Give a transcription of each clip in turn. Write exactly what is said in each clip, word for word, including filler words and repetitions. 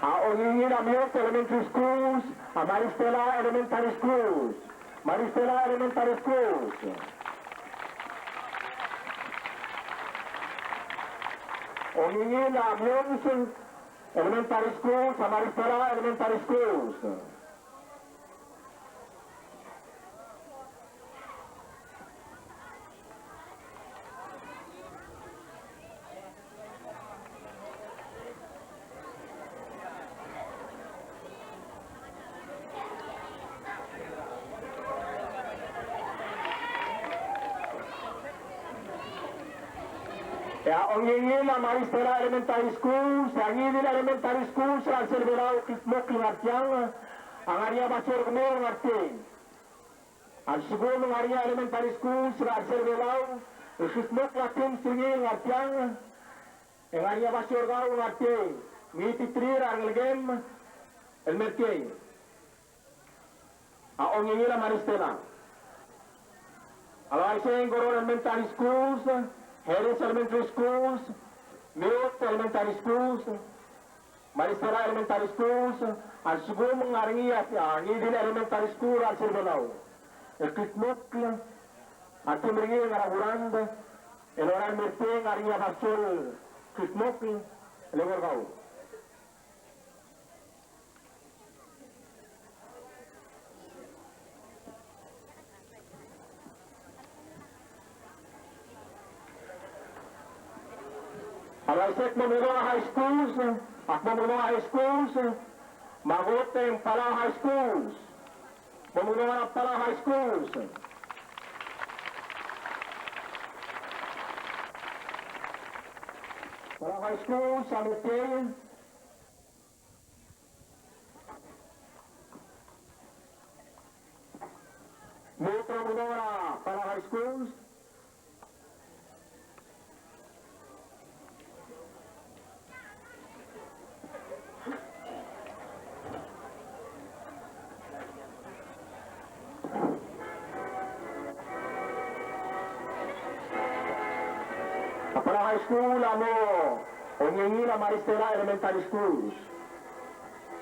A ongingil a Meyuns Elementary Schools, a Maristella Elementary Schools. Maristella Elementary Schools. Ongingil a Meyuns Elementary Schools, a Maristella Elementary Schools. E a ongingil a Maristella Elementary Schools, e a ngii di el elementary schools er a chelsel Belau el kldmokl el ngar tiang, a ngar er ngii a basio er kemiu el ngar tiang. A lsekum ng ngar er ngii a elementary schools er a chelsel Belau el kldmokl a teams er ngii el ngar tiang, e ng ngar er ngii a basio er kau el ngar tiang, ngii di tir a rengelekem el mer tiang. A ongingil a Maristella. A uaisei e ng Koror Elementary Schools, Harris Elementary Schools, Meyuns Elementary Schools, Maristella Elementary Schools, a lsekum ng ngar er ngii a, a, ngii di el elementary school er a chelsel Belau el kldmokl a team er ngii el ngar er a kurangd, el orael el mer tiang e ng ngar er ngii a basio el kldmokl el eko er kau. A uaisei e kmo mengedong a high schools, a kmo mengedong a high schools, me a kot e ng Palau High Schools. Kmo mengedong a Palau High Schools. Palau High Schools a mei tiang. Mei tia el mengedong er a Palau High Schools. A Palau High School a mo ongingil a Maristella Elementary Schools.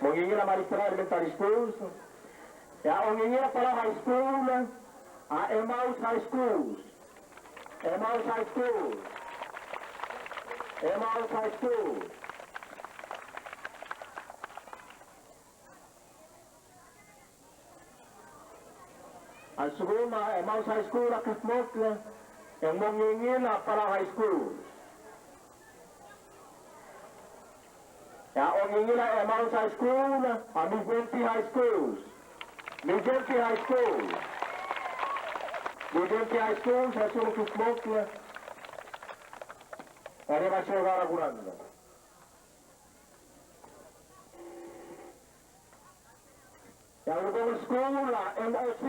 Mo ongingil a Maristella Elementary Schools. E a ongingil a Palau High School a Emmaus High Schools. Emmaus High Schools. Emmaus High Schools. A lsekum a Emmaus High School a kldmokl, e ng mo ongingil a Palau High School. E a ongingil a Emmaus High School a Mindszenty High School. Mindszenty High School. Mindszenty High School, a lsekum ng kldmokl, e ng ngar er ngii a basio er a kurangd. E a Ulebongel School a M O C,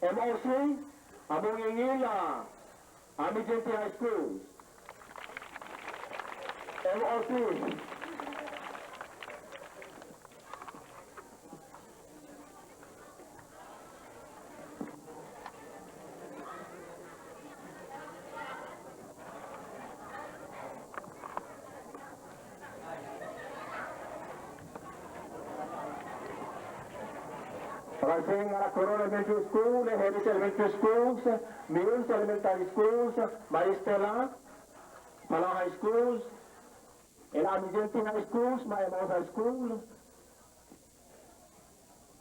M O C a mo ongingil a Mindszenty High School. M O C. Rising a Koror Elementary School, Harris Elementary Schools, Meyuns Elementary Schools, Maristella, Palau High Schools, el Mindszenty High Schools, me a Emmaus High School.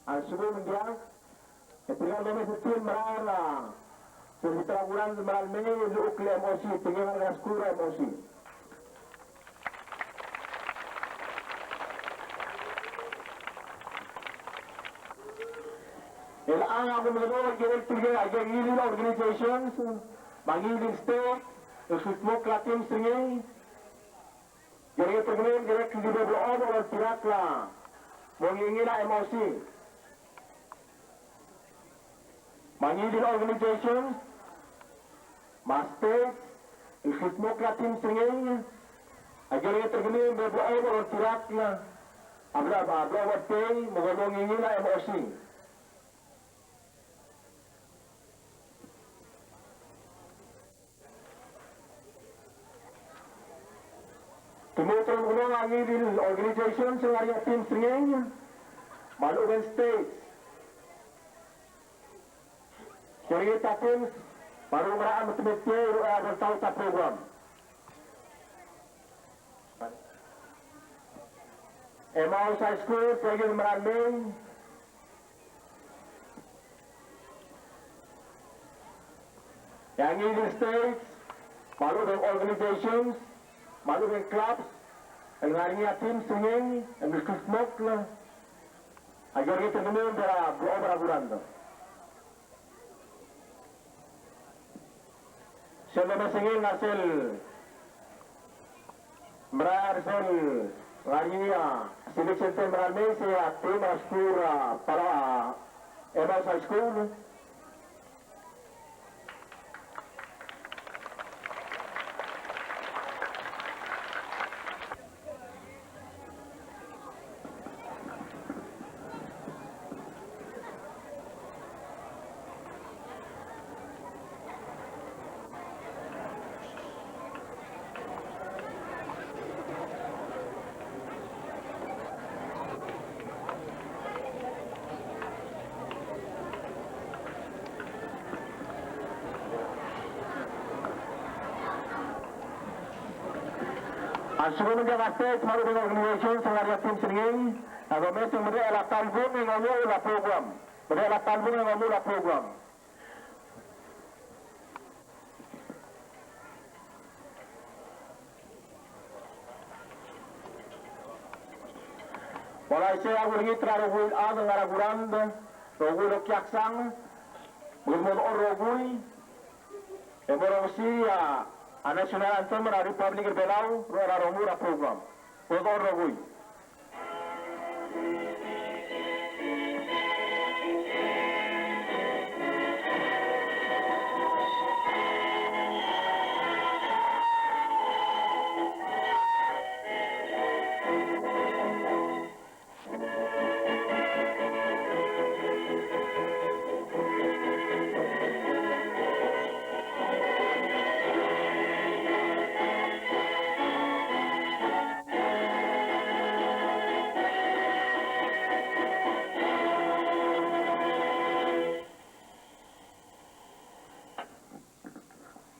A lsekum ng diak, e tirka el domes er tir el merael a, se tirka el kurangd el merael mei, e llechukl el M O C, tirka el ngar er a skuul er a M O C. El a, a kumekedo, a kirel tirke, a kirel ngii di el organizations, me a ngii di el state, el kldmokl a teams er ngii, Dirrek el, dirrek el di beblo obo el tirakl a mo ngingil a M O C. Me a ngii di el organizations me a states el kldmokl a teams er ngii a dirrek el di beblo obo el tirakl a bla, bla, bla, bla, pay, mo, mo ngingil a M O C. Te mo ulterekokl ngii di el organizations el ngar er ngii a teams er ngii, me a lechub e ng states. Tia kid a teams, me a lechub e ng mera el metemetiei er a deltaut a program. Emmaus High School, tia kid el mera el mei. E a ngii di el states, me a lechub e ng organizations, me a lechub e ng clubs, el ngar er ngii a teams er ngii, el kldmokl, a ker kid el kemiu er a blechoel a kurangd. Sel domes er ngii a sel mera er sel ngar er ngii a selection team er a mei, se a team er a skuul er a Palau, Emmaus High School. A lsekum ng diak a stage me a lechub e ng organizations el ngar er ngii a teams er ngii, a domes e ng medechel a ta el bung e ng omuchel a program. Medechel a ta el bung e ng omuchel a program. Uaisei a kulengit er a rokui el chad el ngar er a kurangd, rokui el okiaksang, me kede mo dechor rokui e mo rongesii a national anthem er a Republic er a Belau er a romuchel a program. Mo dechor rokui.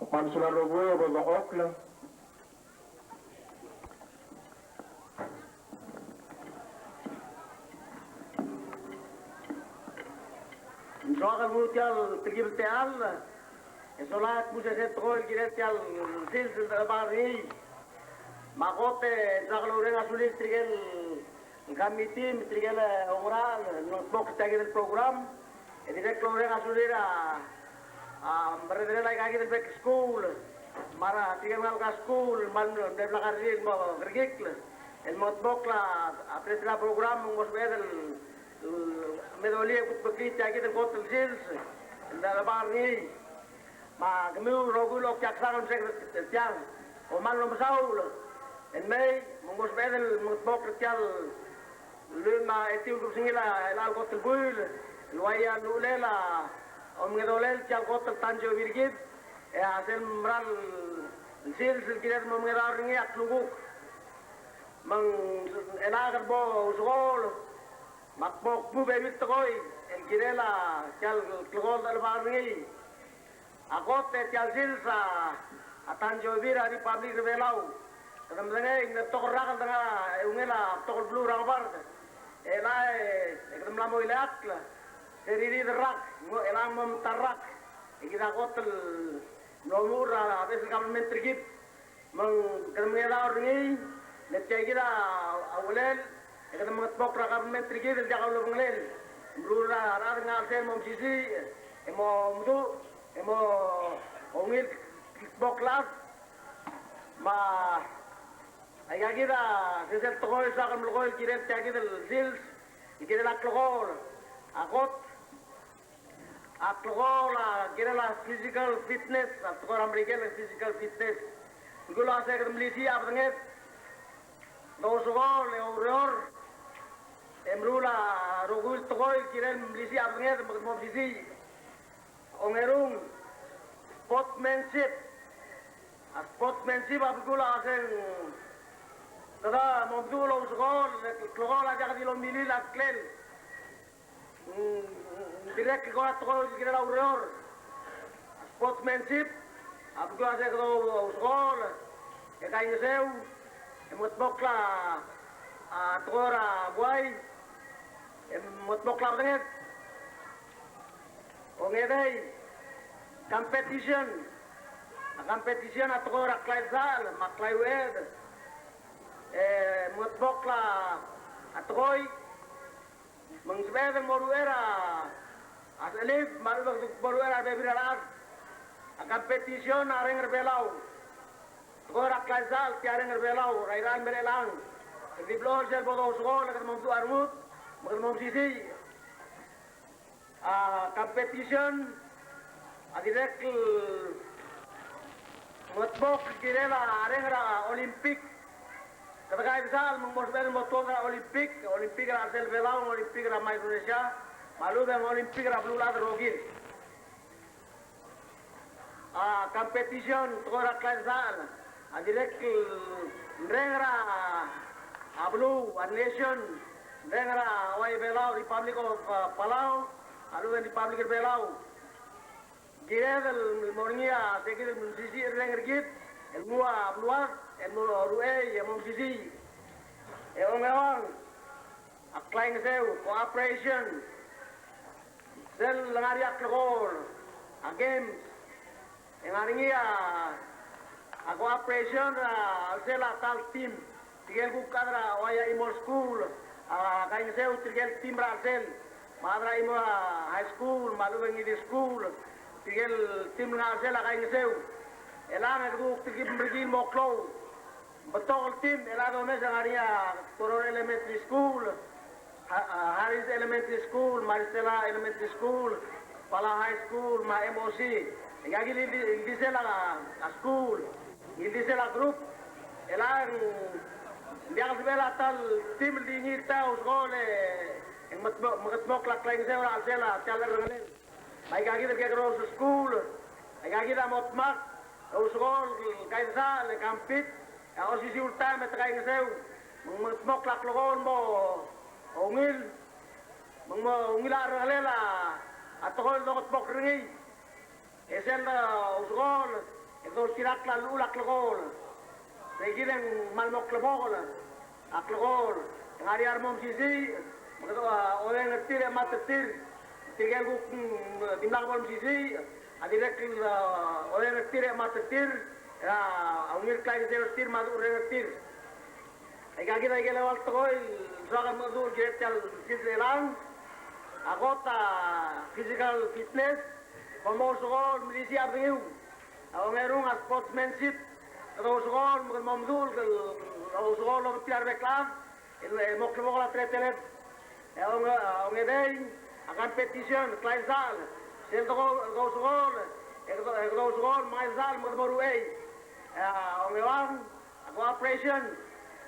Kom kmal mesulang el rokui e bo dechokl. Ng soak el nguu tia el telkib el techall e sola e kmu se sel tekoi el kirel tia el sils el dechelebank er ngii. Me a kot e ng soak el oureng a sulir tirke el committee me tirke el oungerachel el mengedmokl er tia kid el program. E dirrek el oureng a sulir a, a, merreder er aika kid el bek el skuul, me a tirke el ngalek er a skuul, me a lebo el blak a rengrir el mo kerekikl el mengedmokl a, a, president er a program, me ng mo sebeched el, el, me dolii e kutmeklii tia kid el kot el sils el dechelebank er ngii. Me kemiu el rokui el okiaksang el meskak er tiang, kom kmal mesaul el mei, me ng mo sebeched el mengedmokl er tia el lluich me a etiu el kebesengil a chelecha el kot el buil el ua ia el uchelel a omengedolel tia el kot el tansiobi er kid, e a sel mera el sils el kired el mo mengedaol er ngii a klukuk. Me ng chelecha kede bo ousekool me ak bo kmu bebil el tekoi el kirel a tia el klekool el dechelebank er ngii. A kot e tia el sils a, a tansiobi er a Republic er a Belau. Kede medengei, ng mle betok el rak el dengar a eungel a betok el beluu er a ngebard. E chelecha e kede mla mo ileakl, se ririd el rak, ng chelecha ng mo meta el rak. E kid a kot el mlo muchel er a beches el government er kid. Me ng kede mengedaol er ngii, le tia kid a uchelel, e kede mengedmokl er a government er kid el diak a ulebengelel. Meruul er a rechad el ngar er sel mo mesisiich, e mo meduch, e mo ungil kldmokl el chad. Me aika kid a sesei el tekoi el soak el melekoi el kirel tia kid el sils, el kirel a klekool, a kot, a klekool a kirel a physical fitness, a tekoi er a Merikel el physical fitness. Ng kuk ua se kede melisiich a bedenged, dousekool e oureor, e meruul a rokui el tekoi el kirel melisiich a bedenged me kede mo mesisiich. Ongerung, sportsmanship. A sportsmanship a belkul a se ng Kede mo meduch el ousekool, klekool a diak di lomilil a ngklel. Mm, dirrek el kora tekoi el kirel a ureor, sportsmanship, a belkul a se kede ousekool e kaingeseu, e mengetmokl a tekoi er a buai, e mengetmokl a bedenged. Ongedei, competition. A competition a tekoi er a klaisechal me a klaiueched. E mengetmokl a tekoi me ng sebeched el mo ruchei er a sechelid me a lechub e ng mo ruchei er a rebebil er a rechad. A competition a reng er a Belau. Tekoi er a klaisechal tia reng er a Belau er a irechar me a chelechang. Kede di blechoel sel bo dousekool e kede mo meduch a rengud me kede mo mesisiich. A competition a dirrek el mengetmokl el kirel a reng er a Olympic. Kede kaingeseu me ng mo sebeched el mo tuobed er a Olympic, Olympic er a chelsel Belau, Olympic er a Micronesia, me a lechub e ng Olympic er a beluulechad el rokir. A competition, tekoi er a klaisechal a dirrek el reng er a beluu, a nation, reng er a Hawaii, Belau, Republic of, uh, Palau, a lechub e ng Republic er a Belau. Kired el mo er ngii a se kid el mesisiich el reng er kid el nguu a beluad el mo ruchei e mo mesisiich. E ongeuang, a klaingeseu, cooperation. Sel lengar er ngii a klekool, a games, e ngar er ngii a cooperation er a chelsel a ta el team. Tirke el kuk chad er a Hawaii Imol School a kaingeseu, tirke el team er a chelsel, me a chad er a Imol High School me a lechub e ng Ngidi School, tirke el team er a chelsel a kaingeseu. Chelechang e de kuk telkib el mo er ngii el mo klou. Betok el team, el a domes a ngar er ngii a Koror Elementary School, Ha-, a, Harris Elementary School, Maristella Elementary School, Palau High School, me a M O C. Aika kid el di-, el di sel a, a school, el di sel a group, el a ng diak el sebechel a ta el team el di ngii el ta el ousekool e ng mengetmokl a klaingeseu er a chelsel a tia el cherrengelel. Me aika kid el kekerous el skuul, aika kid a mo dmak el ousekool el kaingeseu el compete, e a osisiu el taem e te kaingeseu, me ng mengetmokl a klekool el mo ungil, me ng mo ungil a cherrengelel a tekoi el dongetmokl er ngii. E sel ousekool e doltirakl a llechul a klekool. Sei kid e ng kmal mo klebokel a klekool. E ng ngar er ngii a remo mesisiich, me kede, a, odengei er tir e mad er tir. Tirke el kuk, mm, dimlak bo lemesisiich a dirrek el, a, odengei er tir e mad er tir, e a ungil klaingeseu er tir me a ducherreng er tir. Aika kid a ikel eua el tekoi el soak el mengedecheduch el kirel tia el sils er chelechang. A kot a physical fitness, kom ousekool el melisiich a bedengiu. A ongerung a sportsmanship, kede ousekool me kede mo meduch el ousekool el obengterir a rebek el chad el mo klebokel a teleteled. E a onge-, a ongedei a competition, klaisechal, sel deko-, kede ousekool, e kede, e kede ousekool me ng klaisechal me kede mo ruchei. E a ongeuang a cooperation.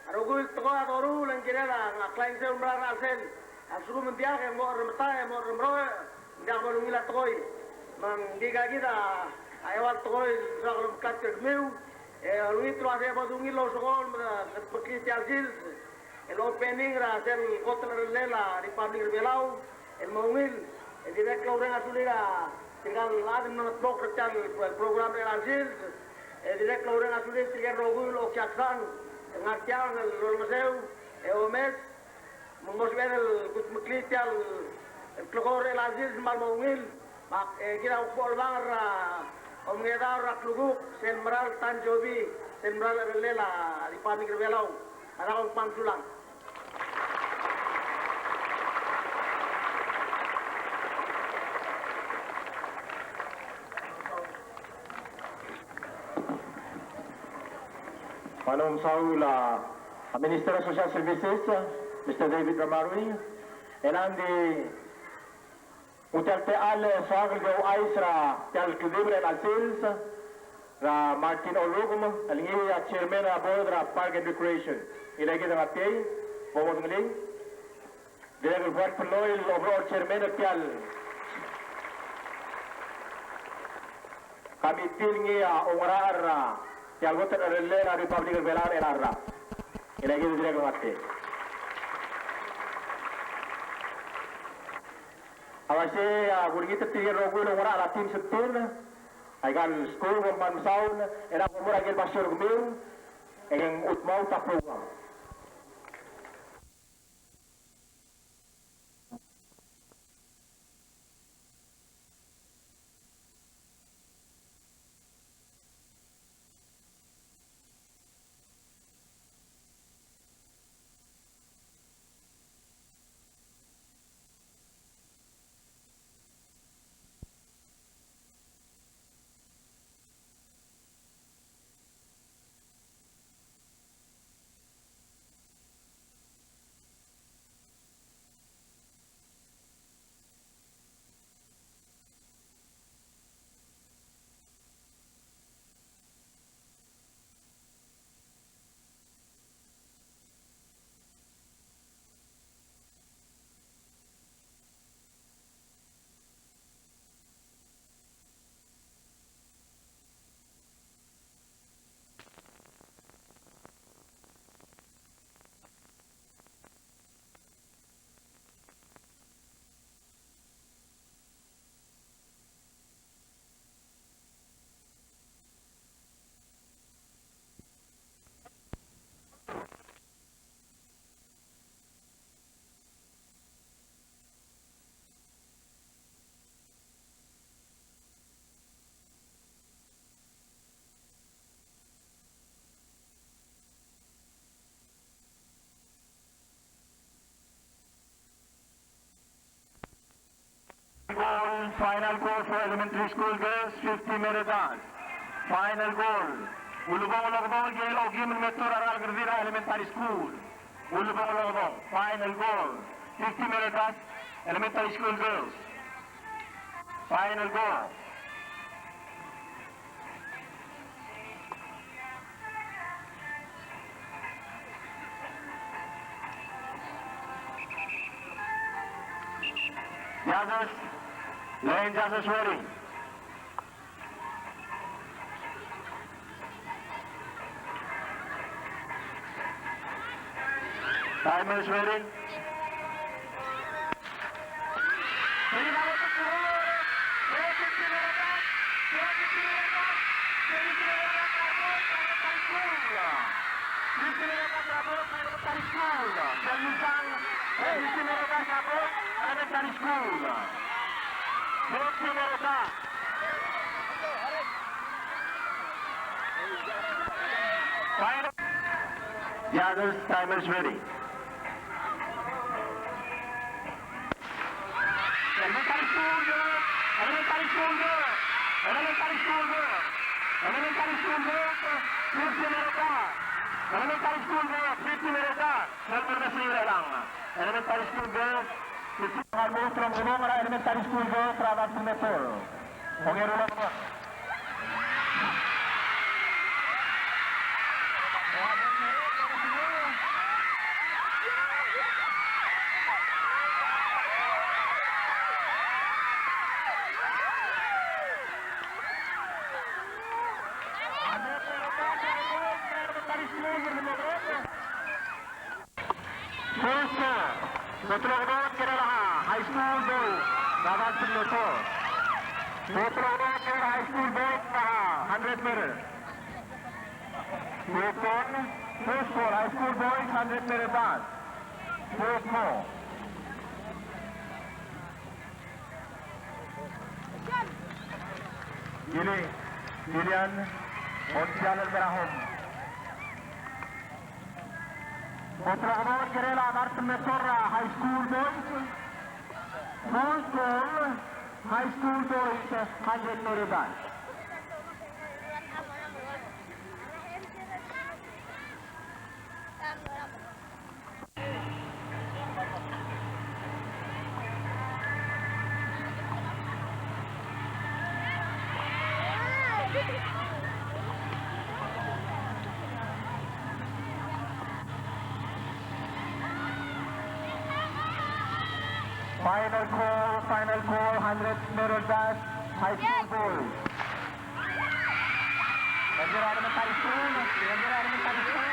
A rokui el tekoi a doruul e ng kirel a klaingeseu el merael er a chelsel. A lsekum ng diak e mo cherremetai, e mo cherremeroech, ng diak bo lungil a tekoi. Me ng di aika kid a eua el tekoi el soak el omeklatk er kemiu. E olengit el uasei bo dungil el ousekool me de, de kudmeklii tia el sils el opening er a sel kot el cherellel a Republic er a Belau el mo ungil. E dirrek el oureng a sulir a tirka el chad el mlengetmokl er tia el program er a sils. E dirrek el oureng a sulir tirke el rokui el okiaksang el ngar tiang el olengeseu e omes, me ng mo sebeched el kudmeklii tia el klekool er a sils el kmal mo ungil. Me ak, e, kid a kuk bo lebang er a omengedaol er a klukuk sel mera el tanjobi, sel mera el cherellel a Republic er a Belau. A lak, kom kmal mesulang. Me a omesaul a Minister of Social Services, Mister David Ramarui, e ng di nguu tia el techall el soak el di ouchais er tia el kldibel er a sils er a Martin Olukem, el ngii a chairman er a board er a Park and Recreation. Ngilai kid er a tiei, bo modengelii. Dirrek el Juan Peloi el overall chairman er tia el committee el ngii a oungerachel er tia el kot el cherellel a Republic er a Belau er a rak. Ngike el dirrek el mad. A uaisei, a, kulengit er tirke el rokui el oungerachel a team er tir, aika el skuul, kom kmal mesaul, e a ko mo er a ikel basio er kemiu, e ke mo dmaut a program. Goal, final goal for elementary school girls, fifty meter dash. Final goal. Ulebongel okedong el okeim el meter er a kerdir a elementary school. Ulebongel okedong. Final goal. Fifty meter dash, elementary school girls. Final goal. Judges, line judges ready. Timer is ready. Judges, timer is ready. Elementary school girls, elementary school girls, elementary school girls, elementary school girls, fifty meter dash. Elementary school girls, fifty meter dash. Elementary school girls, fifty meter dash. Elementary school girls, elementary school girls. First goal, Botlokdong Kerala High School boys, Rabat Signature. Botlokdong Kerala High School boys, hundred meter. First goal, first goal, High School boys, hundred meter dash. First goal. Kili, Kilian, Ontial el mera home. Botlokdong Kerala, Martin Metora, High School boys. First goal, High School boys, hundred meter dash. Final call, final call, hundred meter dash, High School boys. Elementary school, elementary school.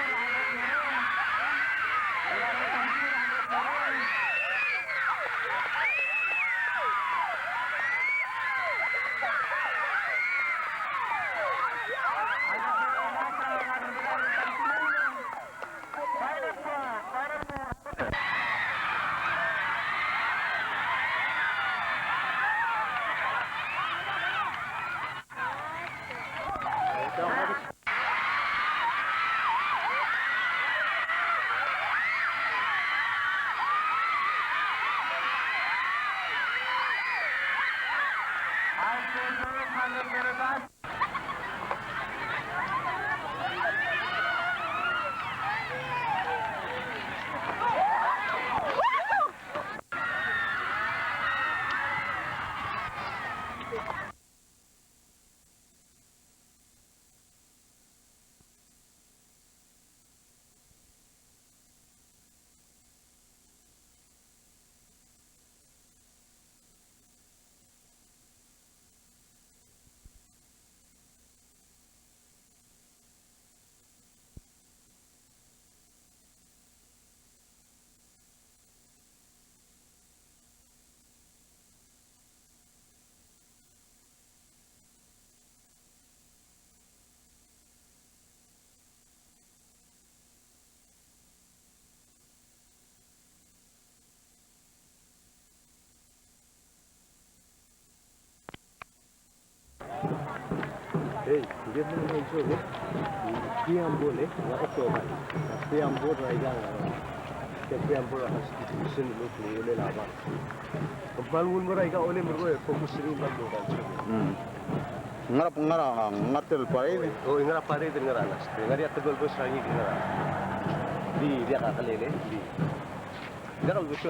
Hey, ngike el mle mention e, e preamble, e, ng October. A preamble er aika, a preamble er a Constitution el kmo el a bar. Kmal nguu el mo er aika, olem el mo focus er ngii el mo er a. Mm. Ngar er a, ngar er a, ngar er a parade? O, ngar er a parade, ngar er a last. Ngar er ngii a tekoi el bes er a ngii ngar er a. Di, diak a kelel, e, di. Diak el bes.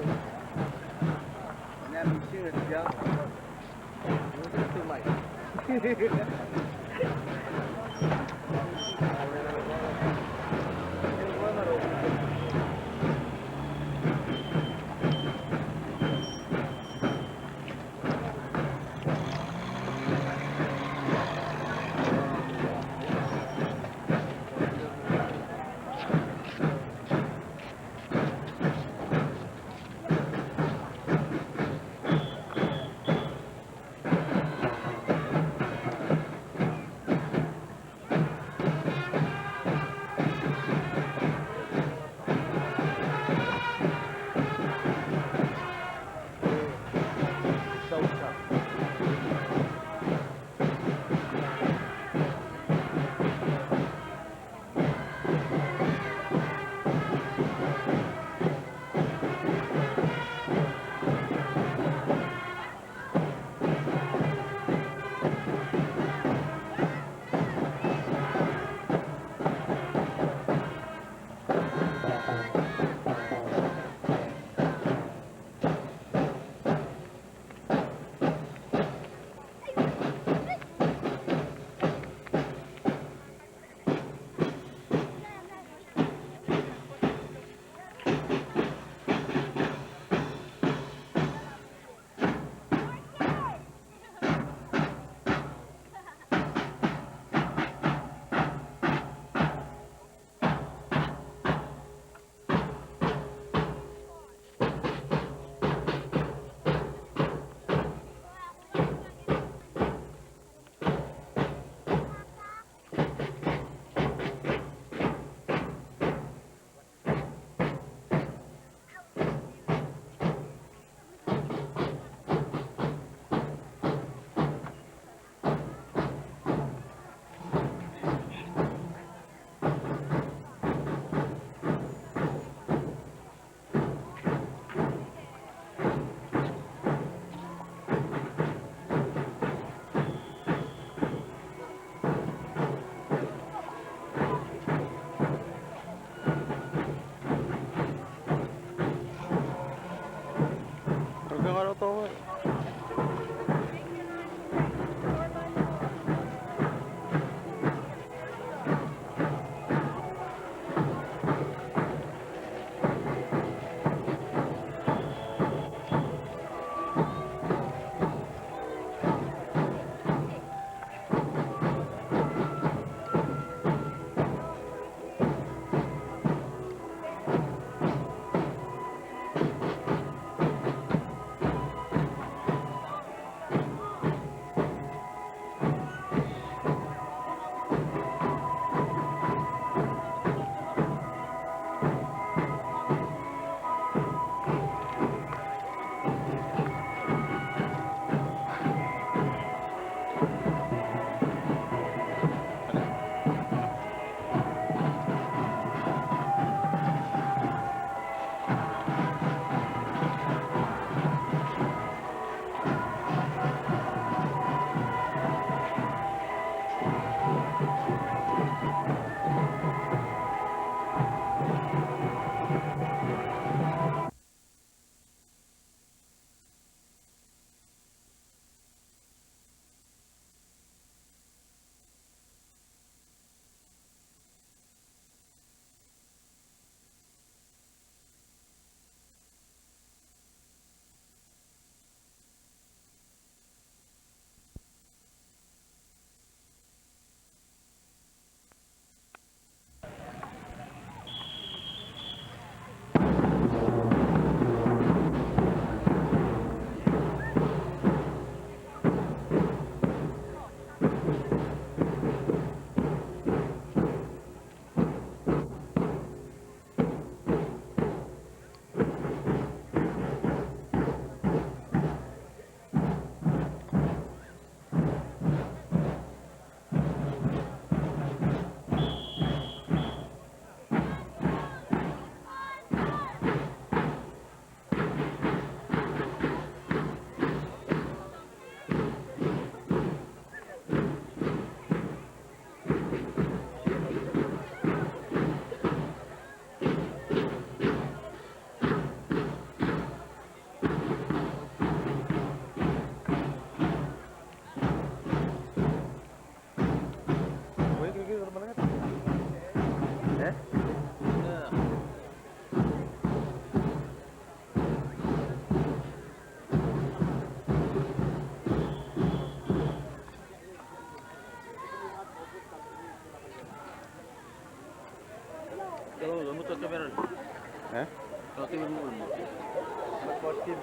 Soal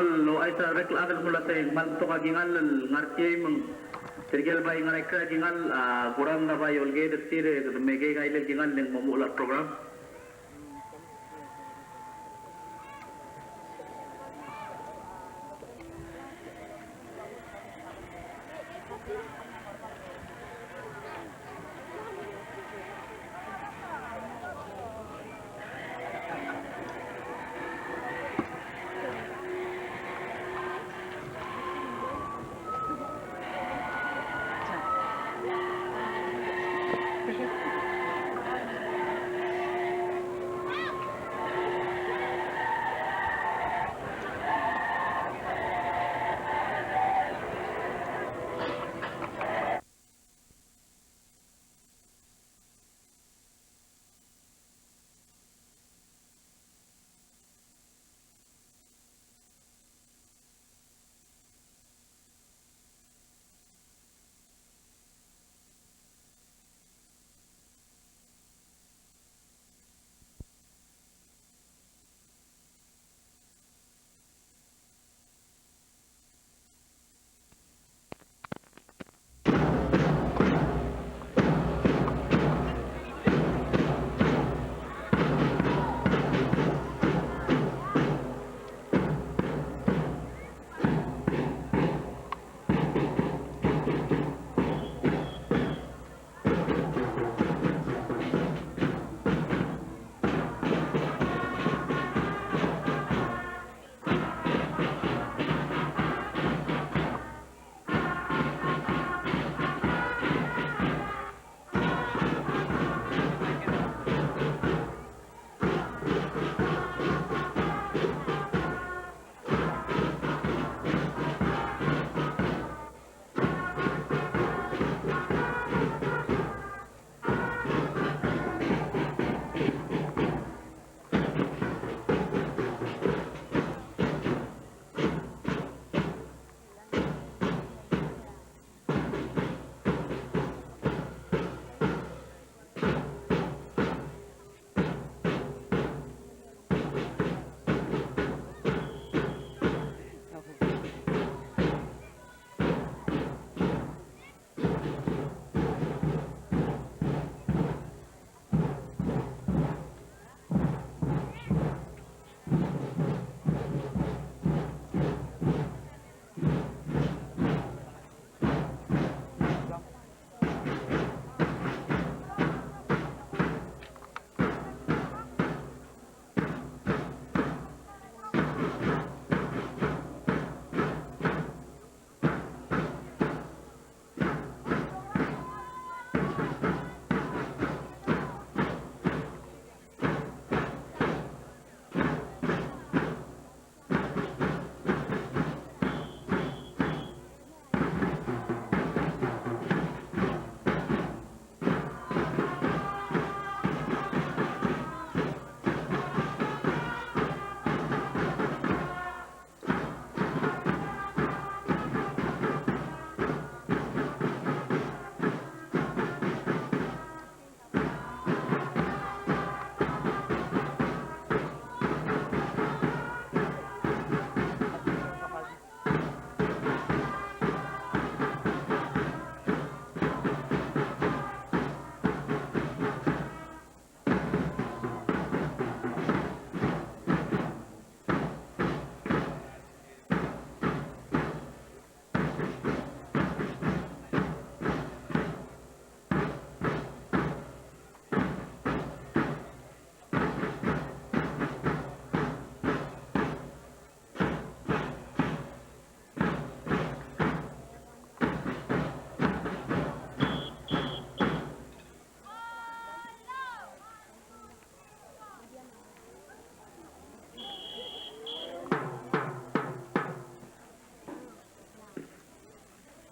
el ouchais er a rebek el chad el kmo ng mla se ng kmal betok a kingall el ngar tiang me ng tirke el bai ngar er a ikra a kingall, a kurang a bai olked er tir e kede mekei a ikel kingall e ng mo muchel a program.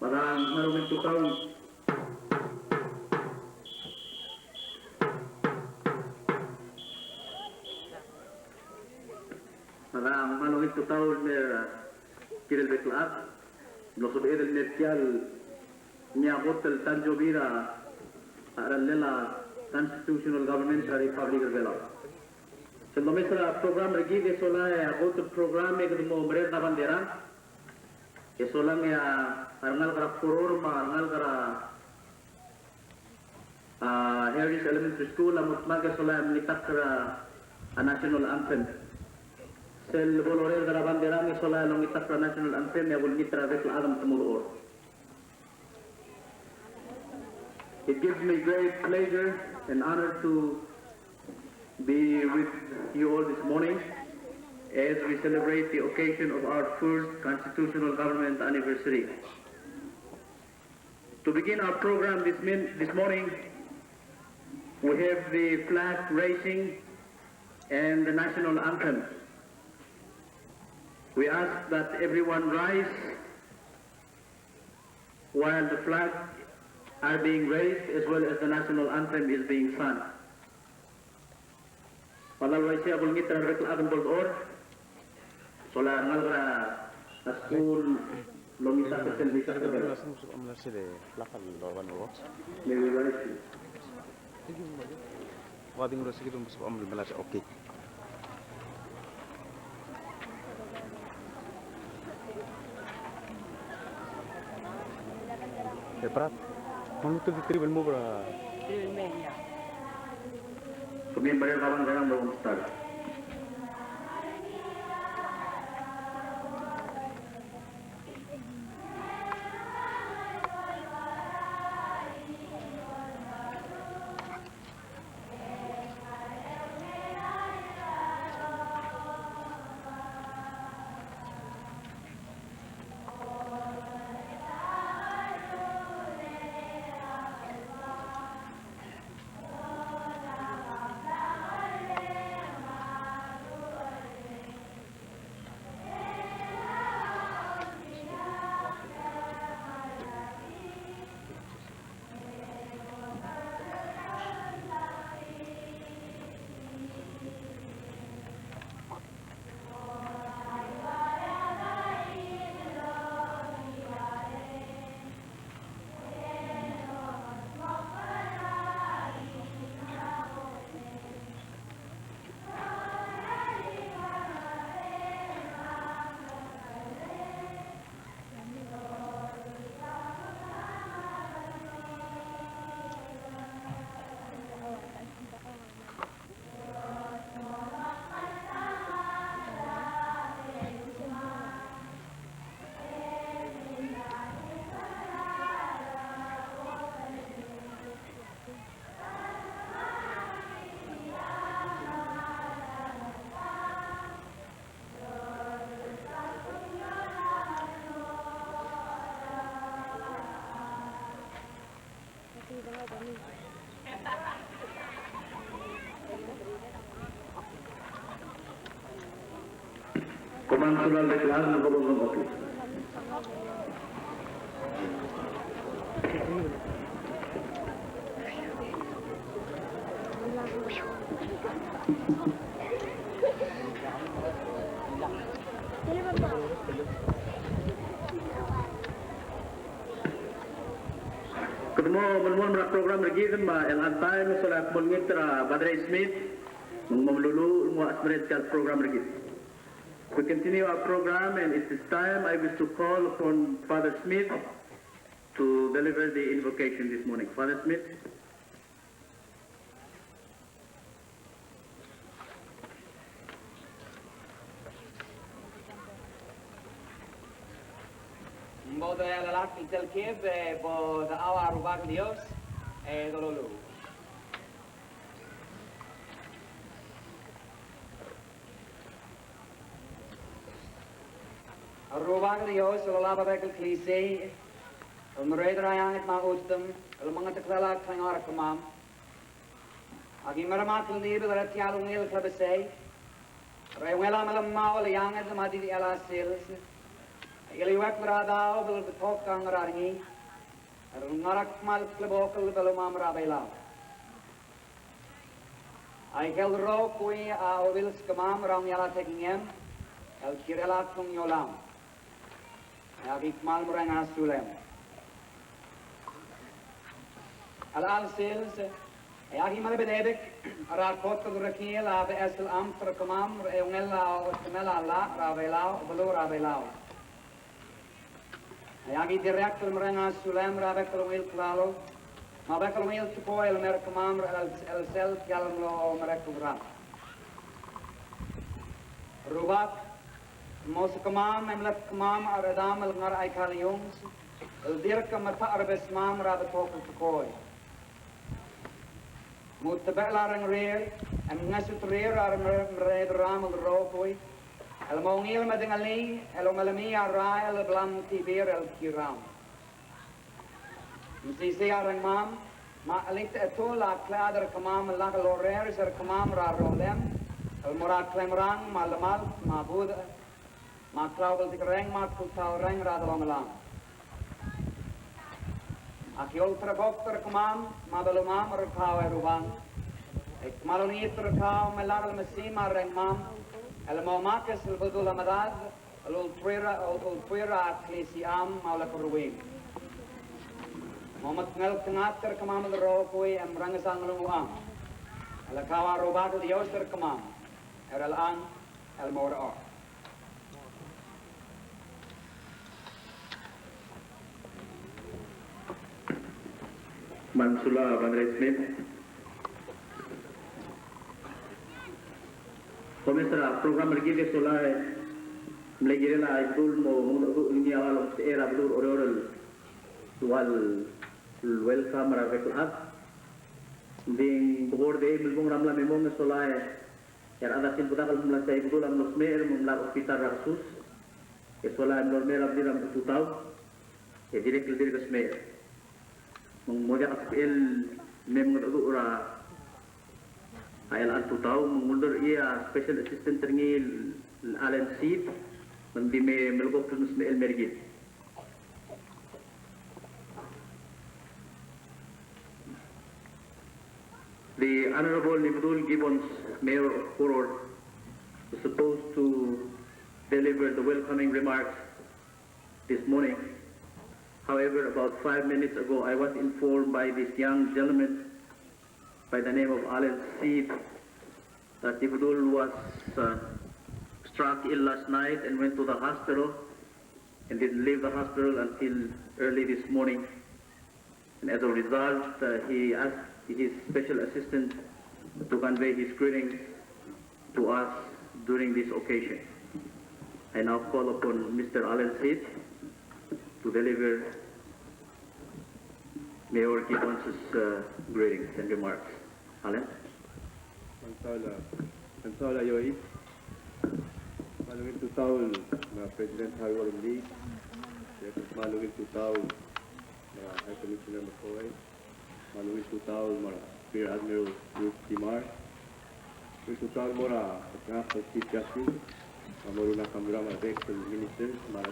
Madam, Madam Tukaun. Madam, Madam Tukaun, eh, kirel beklak. Ng sebeched el mei er tia el ngii a kot el tanjobi er a, a cherellel a constitutional government er a Republic er a Belau. Sel domes er a program er kid e sola e a kot el program e kede mo merek a bandera. E solang e a rengalek er a Koror me a rengalek er a A Harris Elementary School a mo dmak e sola e mengitakt er a national anthem. Sel bo lorrek er a bandera e sola e longitakl er a national anthem e a bo lengit er a bek el chad me te mo dechor. It gives me great pleasure and honor to be with you all this morning as we celebrate the occasion of our first constitutional government anniversary. To begin our program this, min- this morning, we have the flag raising and the national anthem. We ask that everyone rise while the flag are being raised as well as the national anthem is being sung. Mada el uaisei a bo lengit er a rebek el chad me bo ledechor. Sola e a rengalek er a skuul el omitakl er sel mei. May we rise, please? Okay. E Brad, ng lmuut el di tribal move er a. Kemiu a merek a bandera me bo start. Komang Sulal Deklar, ng kebong ng kopi. Kede mo melemolem er a program er kid me a chelechang e sola e ak mo olengit er a Padre Smith me ng mo meluluuch el nguu a smecher er tia el program er kid. We continue our program, and at this time I wish to call upon Father Smith to deliver the invocation this morning. Father Smith. Bo de lak el telkib, e bo dechaua a Rubak el Dios e doluluuch. A Rubak el Dios el olab a bek el klisiich, el mereched er a eanged me a chutem, el mengeteklel a klengar er kemam. Aki meremakl el ngibekel er tia el ungil klebesei er a eungel a melemau el eanged me a dilichel a sils, a cheliuekl er a daob el betok a ngar er ngii, el ngar er a kmal klebokel el belumam er a Belau. Aike el rokui a obilskemam er a ungil a tekingem el kirel a klungiolam. E aki kmal mereng a sulem. A chelecha el sils, e aki melebedebek er a kot el rekiil a beches el amt er kemam er a eungel a ochedemel a llach er a Belau, beluu er a Belau. E aki dirrek el mereng a sulem er a bek el ungil klalo, me a bek el ungil tekoi el mer kemam er a chelsel tia el mlo merek el rang. Rubak, mosukemam e mlekemam a rechedam el ngar er aika el iungs, el dirk metacherbesmam er a betok el tekoi. Mutebechel a rengrir, e mngesuterir a remerrederam el rokui, el mo ungil medengelii el omelemii a rael el bla mtibir el kiram. Mesisiich a rengmam, me a chelitechetul a klechad er kemam el lak lorrers er kemam er a rolem, el mo er a klemerang, me a lemalt, me a budech, me a klaubltikerreng, me a klutaurreng er a delongelam. Aki olterekokl er kemam me a belumam er kau e Rubak. E kmal olengit er kau me lak lemesiim a rengmam el mo makes el bedul a medad el ultuil er a, ultuil er a klisicham me a ulekerreuim. Mo mekngeltengat er kemam el rokui e mrenges a nglungucham. El kau a Rubak el Dios er kemam er chelechang el mo er a Me ng sulang a Padre Smith. Komes er a program er kid e sola e mle kirel a Ibedul el mo mengedecheduch er ngii a ua lomtechei er a beluu er Oreor el ua el welcome er a rebek el chad. Ng di ng bekord e mle bong er a mla me mong e sola e a rechad a silbedak el mla sei Ibedul a mlo smecher me ng mla er a hospital er a kesus. E sola e mlo remei er a blil a tutau e dirrek el dirk smecher. Me ng mo diak el sebechel el me mengedecheduch er a chelecha el tutau, me ng uldurech a special assistant er ngii el Alan Seid, me ng di me melekoi el smecher el mer kid. The Honorable Ibedul Gibbons, Mayor of Koror, was supposed to deliver the welcoming remarks this morning. However, about five minutes ago, I was informed by this young gentleman by the name of Alan Seid that Ibedul was, uh, struck ill last night and went to the hospital and didn't leave the hospital until early this morning. And as a result, uh, he asked his special assistant to convey his greetings to us during this occasion. I now call upon Mister Alan Seid to deliver Mayor Gibbons's, uh, greetings and remarks. Alan? Ng sulang, ng sulang a Yois. Me a ungil tutau el, me a President Harry Wormley. Me a ungil tutau el, me a High Commissioner McCoy. Me a ungil tutau el mo er a Rear Admiral Bruce Timar. Ungil tutau el mo er a Chief Justice, me a Maru Nakamura, me a bek el ministers, me a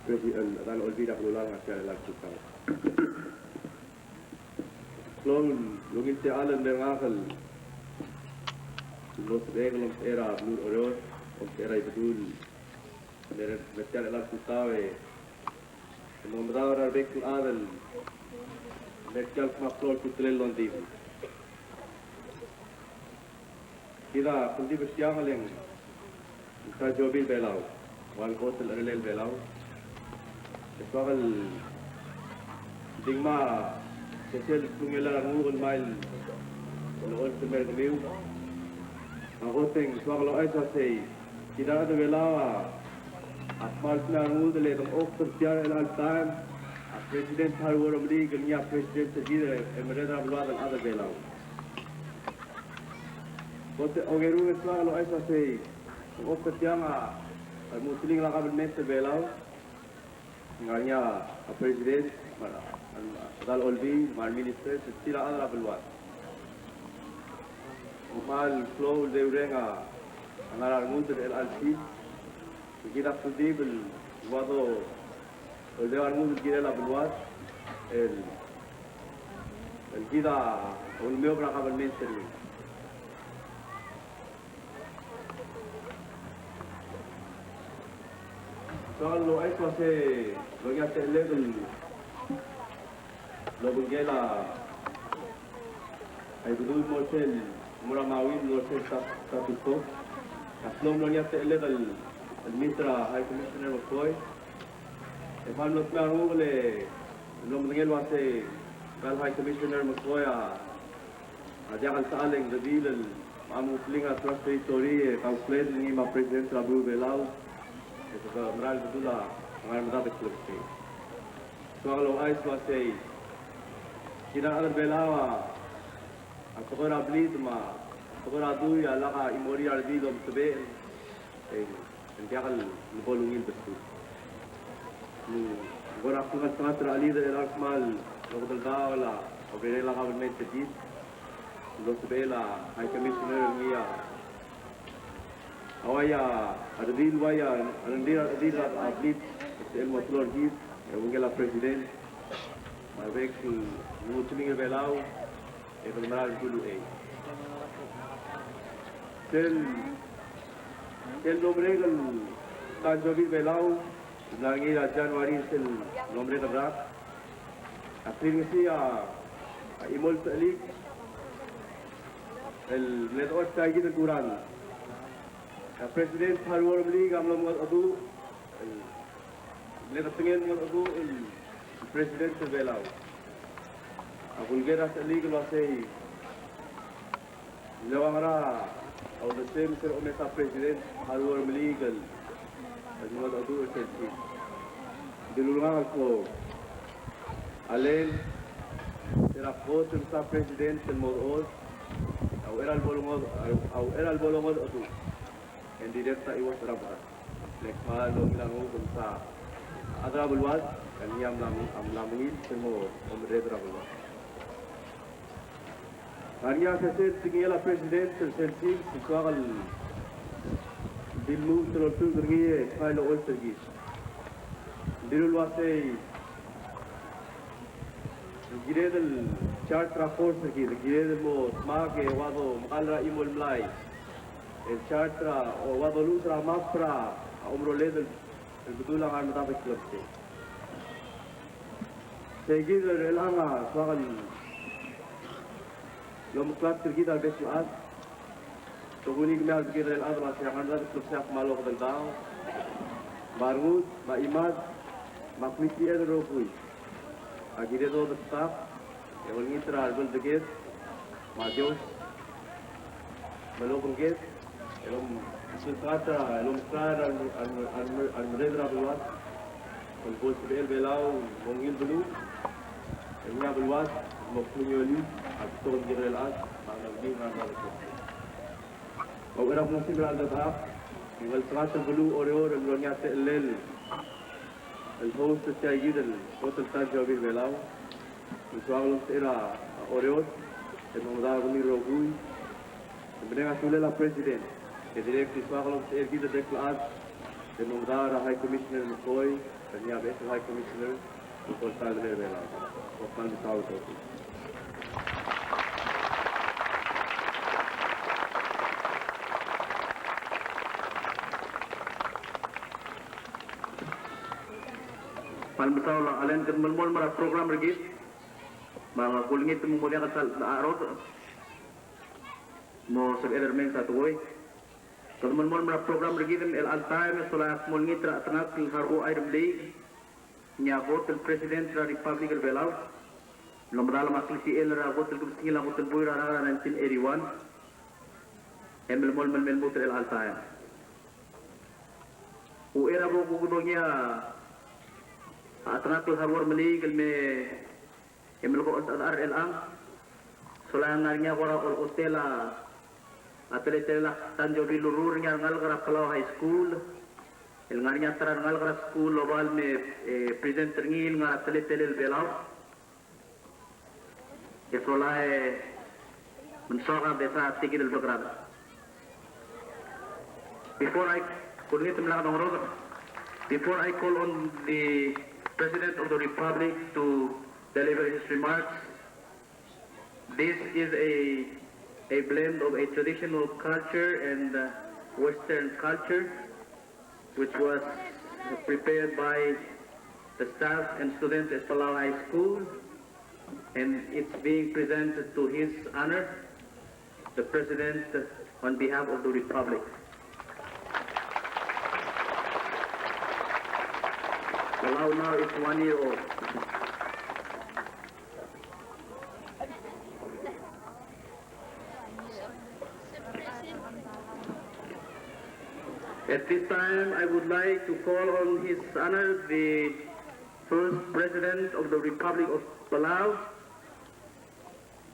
President, el Olbiil er a Kelulau, me a tia el tutau. Klou el ungil techall el mer ngak el mo sebechek el omtechei er a beluu er Oreor, omtechei er a Ibedul, me er tia el tutau e mo medaul er a rebek el chad el mer tia el kmal klou el ultutelel el ongdibel. Kid a kldibel er tiang el ng ta el job er Belau, ua el kot el cherellel Belau. E soak el di ngmai a sesei el klungiolel a renguk el mei el olecholt el mer kemiu. A kot e ng soak el ouchais a sei kid a rechad er Belau a kmal smecher a rengud el dengchokl er tia el chelecha el taem a President Harry Wormley el ngii a president er kid e merreder er a beluad el chad er Belau. Kot e ongeru e soak el ouchais a sei ng dengchokl er tiang a remuteling er a kabelment er Belau. Ng ngar er ngii a president, me a, me a, me a Olbiil, me a reministers, me tir a chad er a beluad. Ng kmal klou el deureng a ngar er a rengud er chelecha el sils. Me kid a kldibel el ua doldeu a rengud el kirel a beluad el, el kid a ulemeob er a kabelment er ngii. Soak el ouchais el uasei, el ngar er ngii a techellek el obengkel a Ibedul el mo er sel, mo er a Maui el mo er sel status quo. A sel lomlo er ngii a techellek el, el meet er a High Commissioner McCoy. E kmal mlo dmeu a renguk el mlo medengei el uasei, ngka el High Commissioner McCoy a a diak el sechal e ng redil el mo mengkling a Trust Territory e council el ngii me a President er a beluu er a Belau, e kede merael el bedul a ngar er a medad el klebesei. Soak el ouchais el uasei, kid a rechad er a Belau a tekoi er a blid me a tekoi er a dui a lak a chimorir a redil el omtebechel, e ng diak el bo lungil besul. Ng kora klengeltengat er a chelid er a chelecha el kmal okedei el daob el obengkel a government er kid el osebechel a High Commissioner er ngii a uai a redil, uai a rengrir a redil er a blid, el mo teloi er kid, e obengkel a President, me a rebek el nguu a chelsel a Belau, e kede merael el dulu ei. Sel, sel mlo merek el tansiobi er a Belau, el mla er ngii er a January sel mlo merek el rak, a klengesii a, a chimo el sechelik el mle dechor tia kid el kurang. A President Harry Wormeli a mlo mengedecheduch, el mle ketengel el mengedecheduch el President er a Belau. A kulker a sechelik el uasei, ng ua ngera a uldesuem sel omes a President Harry Wormeli el, el mengedecheduch er sel sils. Ng di lulengak el kmo, a lel, se er a kot el msa President el mo dechor, a uchei er a lebo longedecheduch, a uchei er a lebo longedecheduch, e ng dirrek el ta chiuot er a medad. Le kmal ungil a renguk el msa a chad er a beluad, el ngii a mla, a mla mengiil sel mo omerreder er a beluad. Ngar er ngii a sesei el tekingel a President er sel sils, el soak el di lmuut el olturk er ngii e kmal ocholt er kid. Ng dilu el uasei, ng kired el chart er a course er kid, ng kired el mo dmak e ua domekall er a chimo el mlai. El chart er a, o ua doluches er a map er a omeroled el, el bedul a ngar er a medad el klebesei. Sei kid er chelechang a soak el omeklatk er kid a rebek el chad. Tokuni kemiu a rebek el chad el uasei a ngar er a medad el klebesei a kmal okedei el daob, me a rengud, me a chimad, me a klisichel el rokui. A kired el odekdakl e olengit er a rebeldeked me a Dios, me lobengked, el om, sel ta er a, el omekrar a, a, a, a remerreder er a beluad, el bo lsebechel Belau el mo ungil beluu, el ngii a beluad el mo klungiolii a betok el kirel chad, me a ngelekir me a ngelekir. A uchei er a kuk msimer a cheldecheduch, e ng cheldecheduch el beluu Oreor el mlo er ngii a techellel el host er tia kid el kot el tansiobi er a Belau. Ng soak el omtechei er a Oreor el mo medaol er kemiu el rokui. Ng mereng a sulel a President, e dirrek el soak el omtechei er kid el rebek el chad el mo medaol er a High Commissioner McCoy, el ngii a beches el High Commissioner. Kmal mesaul a Allen. Kede melemolem er a program er kid, me ak olengit me ng mo diak el sal a rot, mo sebeched el mei a tekoi. Kede melemolem er a program er kid el chelecha el taem, e sola e ak mo olengit er a chetengakl el Haruo Airemlei, ngii a kot el President er a Republic er a Belau, el omedal me a klisichel er a kot el kebesengil a kot el buil er a rak er a nineteen eighty-one, e melemolem el me lmuut er chelecha el taem. Uchei er a bo kuk dongii a chetengakl el Haruo Airemlei el me e melekoi a cheldecheduch er chelechang. Sola e ng ngar er ngii a kora olechotel a teletelel a tansiobi el urruul er ngii a rengalek er a Palau High School, el ngar er ngii a ta er a rengalek er a school el oba el me, e, present er ngii el ngar er a teletelel Belau. E sola e ng soak a desa tia kid el program. Before I, kulengit me lak dongerodech. Before I call on the President of the Republic to deliver his remarks, this is a, a blend of a traditional culture and, uh, Western culture, which was prepared by the staff and students at Palau High School, and it's being presented to His Honor, the President, on behalf of the Republic. Palau now is one year old. At this time, I would like to call on His Honor, the first President of the Republic of Palau,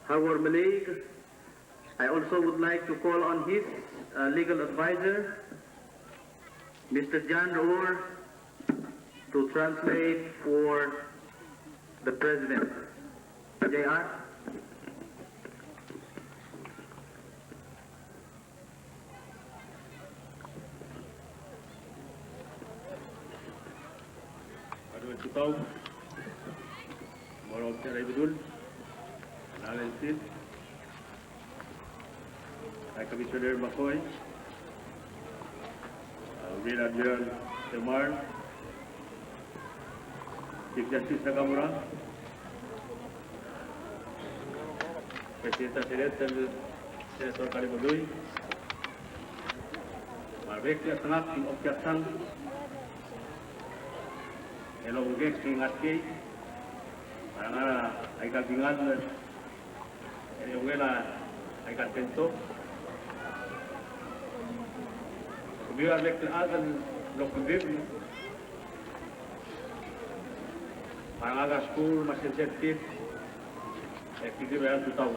Harbor Malik. I also would like to call on his, uh, legal advisor, Mister John Roor, to translate for the President. J R. Adu tutau, mo er a obengkel a Ibedul, Alan Seid, High Commissioner McCoy, uh, Brigadier General Temar, Chief Justice Nakamura, President er a Senate, Senator Kaleboloi, me a rebek el chengetengakl el okiu a tang el obengkek el ngar er kei, me a rengar er aika el kingall el eungel aika el tento. Kemiu a rebek el chad el okldibel, me a rengalek er a skuul me a sensei er tir, e kldibel er a tutau.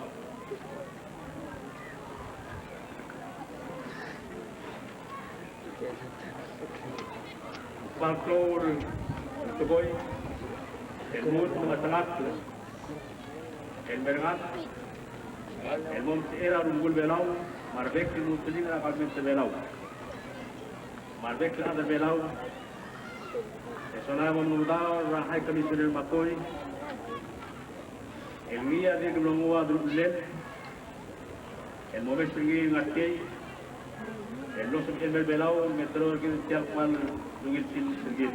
Kmal klou el tekoi el lmuut el chengetengakl el mei er ngak el mo mechei er a rubekul Belau me a rebek el lmuut el ngii er a kabelment er a Belau me a rebek el chad er a Belau. E sola e mo mengemedaol er a High Commissioner McCoy el ngii a dirk mlo nguu a deleuchellel el mo omes er ngii el ngar er kei el mlo sebechel el mei er a Belau el me teloi er kid tia el kmal ungil sils er kid.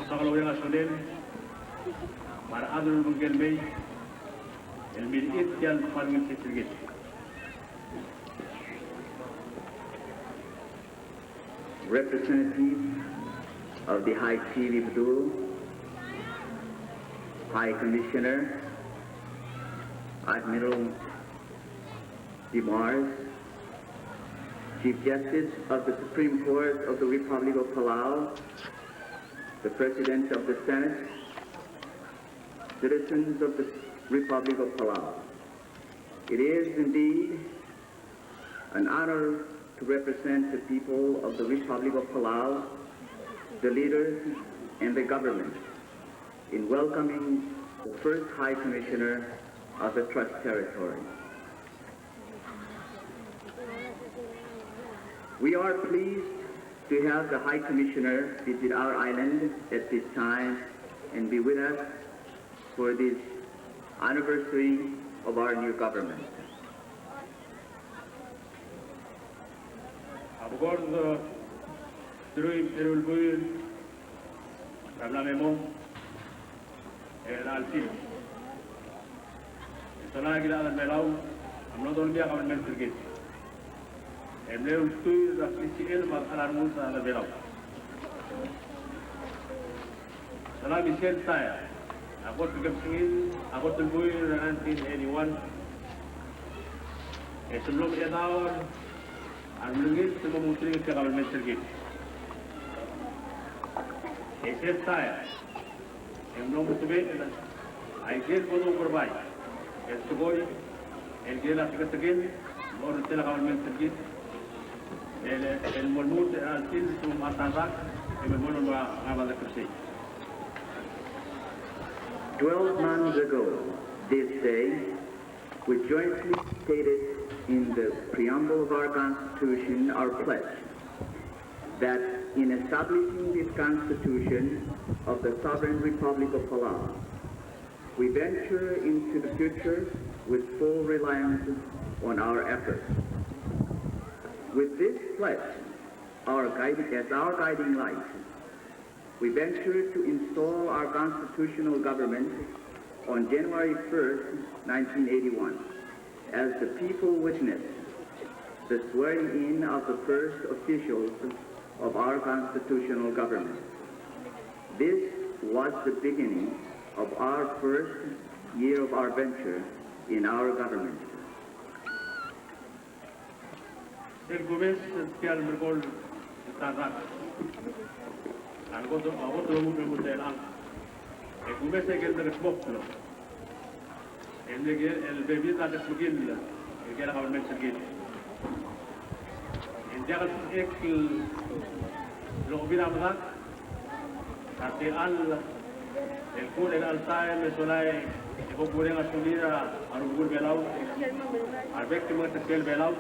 Soak el oureng a sulel me a rechad el obengkel mei el mirechir tia el kmal ungil sils er kid. Representative of the High Chief Ibedul, High Commissioner, Admiral Demars, Chief Justice of the Supreme Court of the Republic of Palau, the President of the Senate, citizens of the Republic of Palau. It is indeed an honor to represent the people of the Republic of Palau, the leaders, and the government in welcoming the first High Commissioner of the Trust Territory. We are pleased to have the High Commissioner visit our island at this time and be with us for this anniversary of our new government. A bekord, e, truich me a eru el buil er a mla me mong er a elecha el sils, e sola e kid a chad er a Belau a mlo dolemii a kabelment er kid e mle ultuil er a klisichel me a chelecha el rengul er a chad er a Belau. Sola me sel taem, a kot el kebesengil, a kot el buil er a nineteen eighty-one, e se mlo mechedaol a remengilt el mo mengetengel tia el kabelment er kid. E sel taem e mlo mutebechel aike el bo dourebai el tekoi el kirel a teketekel el mo er tia el kabelment er kid el, el mo lmuut er a elecha el sils el mo mechas a rak e me mo er a ngar er a bab el kersei. Twelve months ago this day, we jointly stated in the preamble of our Constitution our pledge that in establishing this Constitution of the Sovereign Republic of Palau, we venture into the future with full reliance on our efforts. With this pledge, our guiding, as our guiding light, we ventured to install our constitutional government on January first, nineteen eighty-one, as the people witnessed the swearing-in of the first officials of our constitutional government. This was the beginning of our first year of our venture in our government. Sel kumes er tia el merekong el ta el rak a kot, a kot el omur el mutechang. E kumes e ker el merekong el, el, el bebil a kot el mekill el ker a kabelment er kid. E ng diak el sebechek el okebii a medad a techall el kuk er chelecha el taem e sola e bo kureng a sulir a rubekul Belau, a rebek el mengetekel Belau,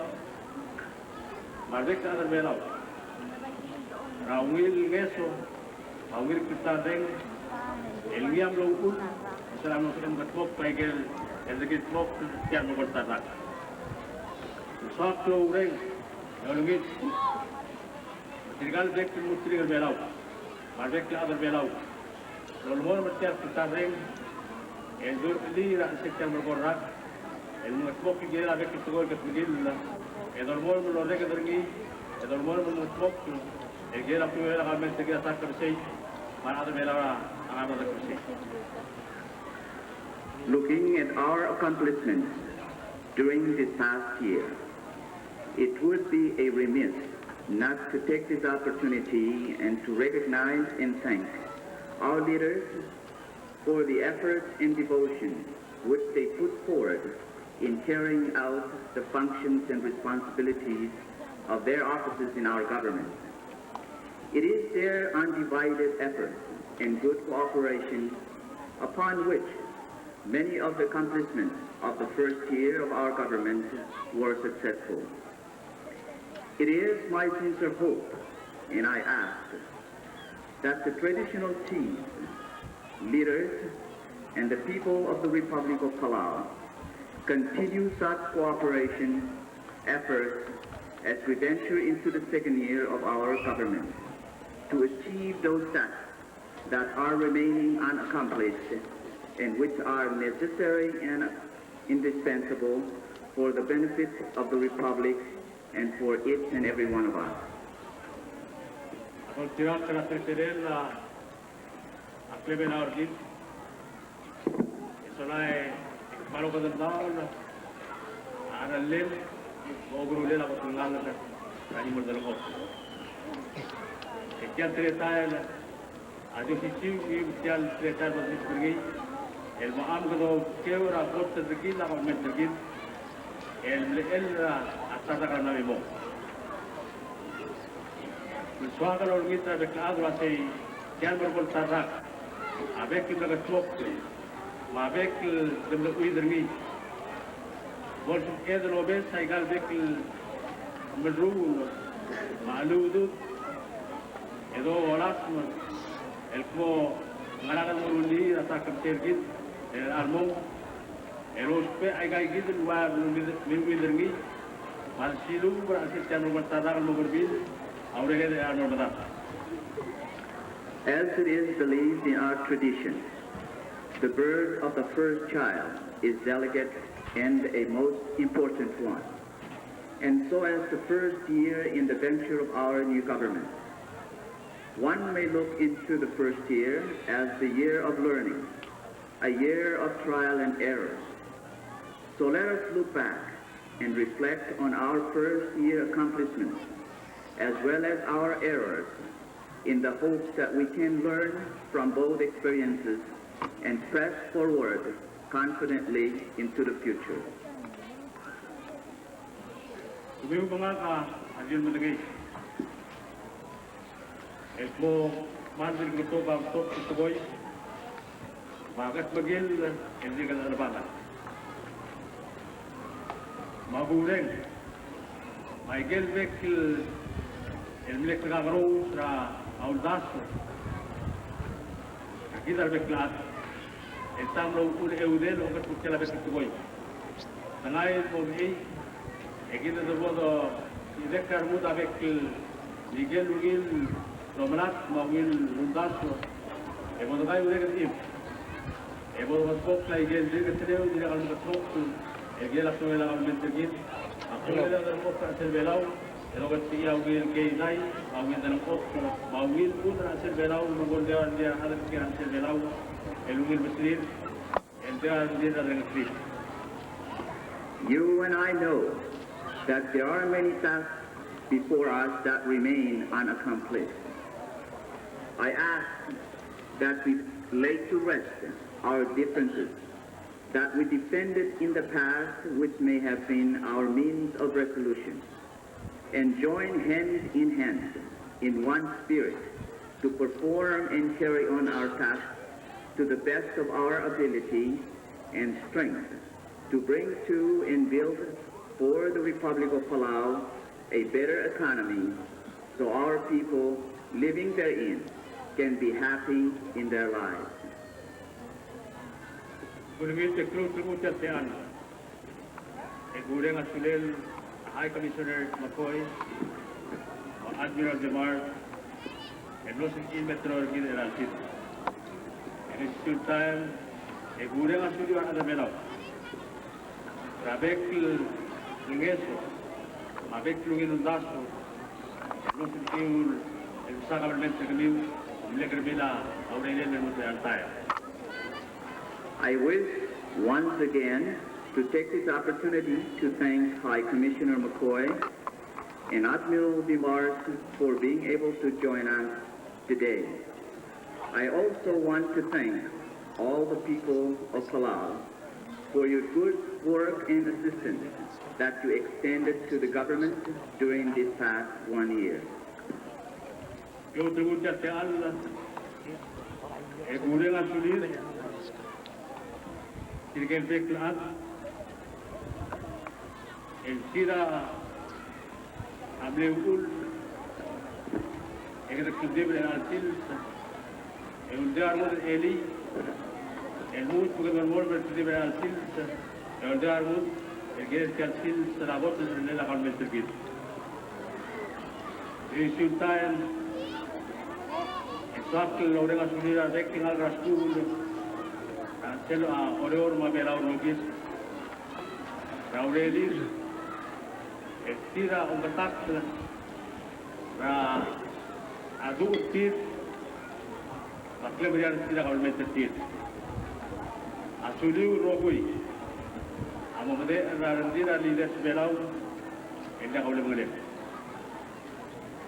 me a rebek el chad er Belau er a ungil ngeso, a ungil kltarreng el ngii a mlo uchul, e sel mlo sebechem el kldmokl a ikel, el dekldmokl er tia el merekong el ta el rak. Ng soak el oureng e olengit me tirka el bek el mesterir a Belau, me a rebek el chad er Belau, el olemolem er tia el kltarreng el doruchellii er a chelsel tia el merekong el rak, el mengetmokl el kirel a bek el tekoi el kot el mekill, e dolemolem el orreked er ngii, e dolemolem el mengetmokl el kirel a kuk er a kabelment er kid a ta el keresei, me a rechad er Belau a ngar er a keresei. Looking at our accomplishments during this past year, it would be a remiss not to take this opportunity and to recognize and thank our leaders for the effort and devotion which they put forward in carrying out the functions and responsibilities of their offices in our government. It is their undivided effort and good cooperation upon which many of the accomplishments of the first year of our government were successful. It is my sincere hope, and I ask, that the traditional chiefs, leaders, and the people of the Republic of Palau continue such cooperation efforts as we venture into the second year of our government to achieve those tasks that are remaining unaccomplished and which are necessary and indispensable for the benefit of the Republic and for each and every one of us. A doltirakl er a teletelel a klebelau er kid, e sola e kmal okedeldaol a cherellel me a okerulel a kot el ngalek er a chimo el delengchokl. E tia el teletael a di osisiu er tia el teletael el bo er ngii el mocha me kede obengkeu er a kot el rekil a kabelment er kid el mlechell er a ta el rak er a mla me mong. Me ng soak el olengit er a bek el chad el uasei tia el merekong el ta el rak a bek el mle kldmokl me a bek el mle chuid er ngii. Bo lsebeched el omes aika el bek el mleruul me a cheludud e dolasem el kmo ng ngar er ngii a rullii er a ta el kebesei er kid er chelecha el mong, el ousbech aika kid el ua mle chuid er ngii, me a lsiluub er a chelsel tia el merekong el ta el rak el mo kerebil a urered er chelecha el mong. As it is believed in our tradition, the birth of the first child is delicate and a most important one. And so, as the first year in the venture of our new government, one may look into the first year as the year of learning, a year of trial and error. So let us look back and reflect on our first year accomplishments as well as our errors, in the hopes that we can learn from both experiences and press forward confidently into the future. Kemiu me ngak a di el medengei el kmo ng kmal di el betok a betok el tekoi me a kot el mekill el di el chelebangel me a oureng me aike el bek el mle klekakerous er a uldasu er kid a rebek el chad el ta el mlo uchul e oudel a oker er tia el bek el tekoi. Tengai el mo mechei e kid a debo de dirrek el lmuut a bek el Ikel ungil domelatk me a ungil uldasu e bo dekaingeseu e bo dengchokl a ikel dirk teleu, dirrek el meketmokl el kirel a klungel a kabelment er kid. A klungel a delengchokl er a chelsel Belau el oketekia a ungil keizai, a ungil delengchokl me a ungil kuk er a chelsel Belau, me ng kora di a rechad er a chelsel Belau el ungil mesterir. You and I know that there are many tasks before us that remain unaccomplished. I ask that we lay to rest our differences, that we defended in the past, which may have been our means of resolution, and join hand in hand in one spirit to perform and carry on our tasks to the best of our ability and strength to bring to and build for the Republic of Palau a better economy, so our people living therein can be happy in their lives. Kulengit e klou el telkib er tia el techall e kureng a sulel a High Commissioner McCoy me a Admiral Demar el mlo sebechir el me tmuu er kid er a chelsel. At the same time e kureng a suliu a rechad er a Belau er a bek el ngeso me a bek el ungil uldasu el mlo sebechir el msa a kabelment er kemiu, mle kerebil a urerel el lmuut er a taem. I wish once again to take this opportunity to thank High Commissioner McCoy and Admiral Demar for being able to join us today. I also want to thank all the people of Palau for your good work and assistance that you extended to the government during this past one year. Klou el telkib er tia el techall e kureng a sulir tirke el bek el chad el tir a mle uchul e kede kldibel er a chelsel, e uldeu a rengud er a elii el lmuut me kede melemolem el kldibel er a chelsel, e uldeu a rengud el kirel tia el sils er a kot el lerellel a kabelment er kid. At the same time e soak el oureng a sulir a rebek el ngalek er a skuul er a chelsel a Oreor me a Belau el rokir er a urerir el tir a omketakl er a duch er tir me a klemeriar er tir a kabelment er tir. A suliu el rokui a mo medechel er a rengrir a leaders er a Belau el diak a ulebengelel.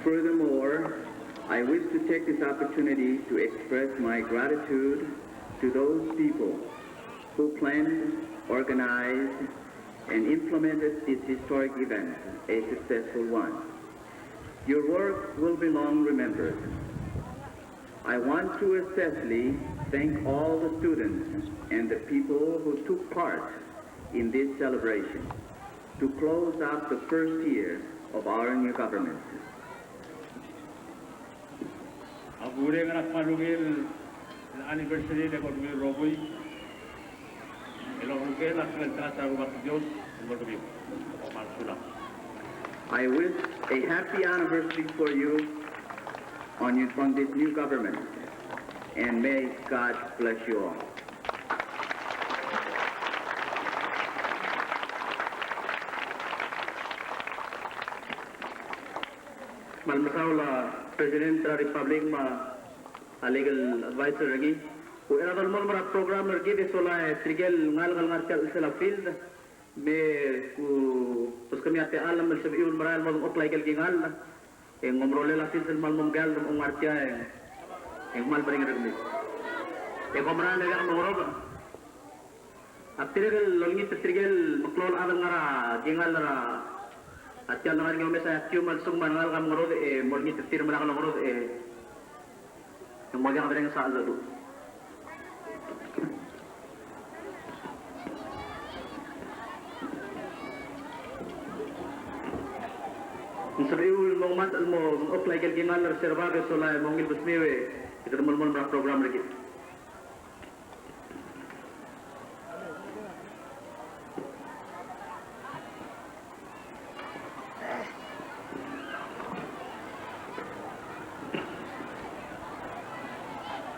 Furthermore, I wish to take this opportunity to express my gratitude to those people who planned, organized, and implemented this historic event a successful one. Your work will be long remembered. I want to especially thank all the students and the people who took part in this celebration to close up the first year of our new government. A kureng er a kmal ungil anniversary el eko er kemiu el rokui. El orrukel a klengeltengat er a Rubak Dios el mo er kemiu. Kom kmal sulang. I wish a happy anniversary for you on, you, on this new government, and may God bless you all. Kmal mesaul a President er a Republic me a legal advisor er ngii. Uchei er a dolemolem er a program er kid e sola e tirke el ngalek el ngar tia el chelsel a field, me ku, beskemiu a techall me lsebechiu el merael el mo dengchokl a ikel kingall, e ng omerolel a sils el kmal mo mekeald me a ngar tia e ng kmal meringel er kemiu. E kom merael e diak mongerodech. A tirke el olengit er tirke el meklou el chad el ngar er a kingall er a tia el ngar er ngii a omes a tiu me a lsekum a rengalek a mengerodech e mo olengit er tir me lak longerodech e ng mo diak dereng sal dedu. Ng sebechiu el mo ngmasech el mo dengchokl a ikel kingall er se er a bab e sola e mo ungil besmiu e kede melemolem er a program er kid.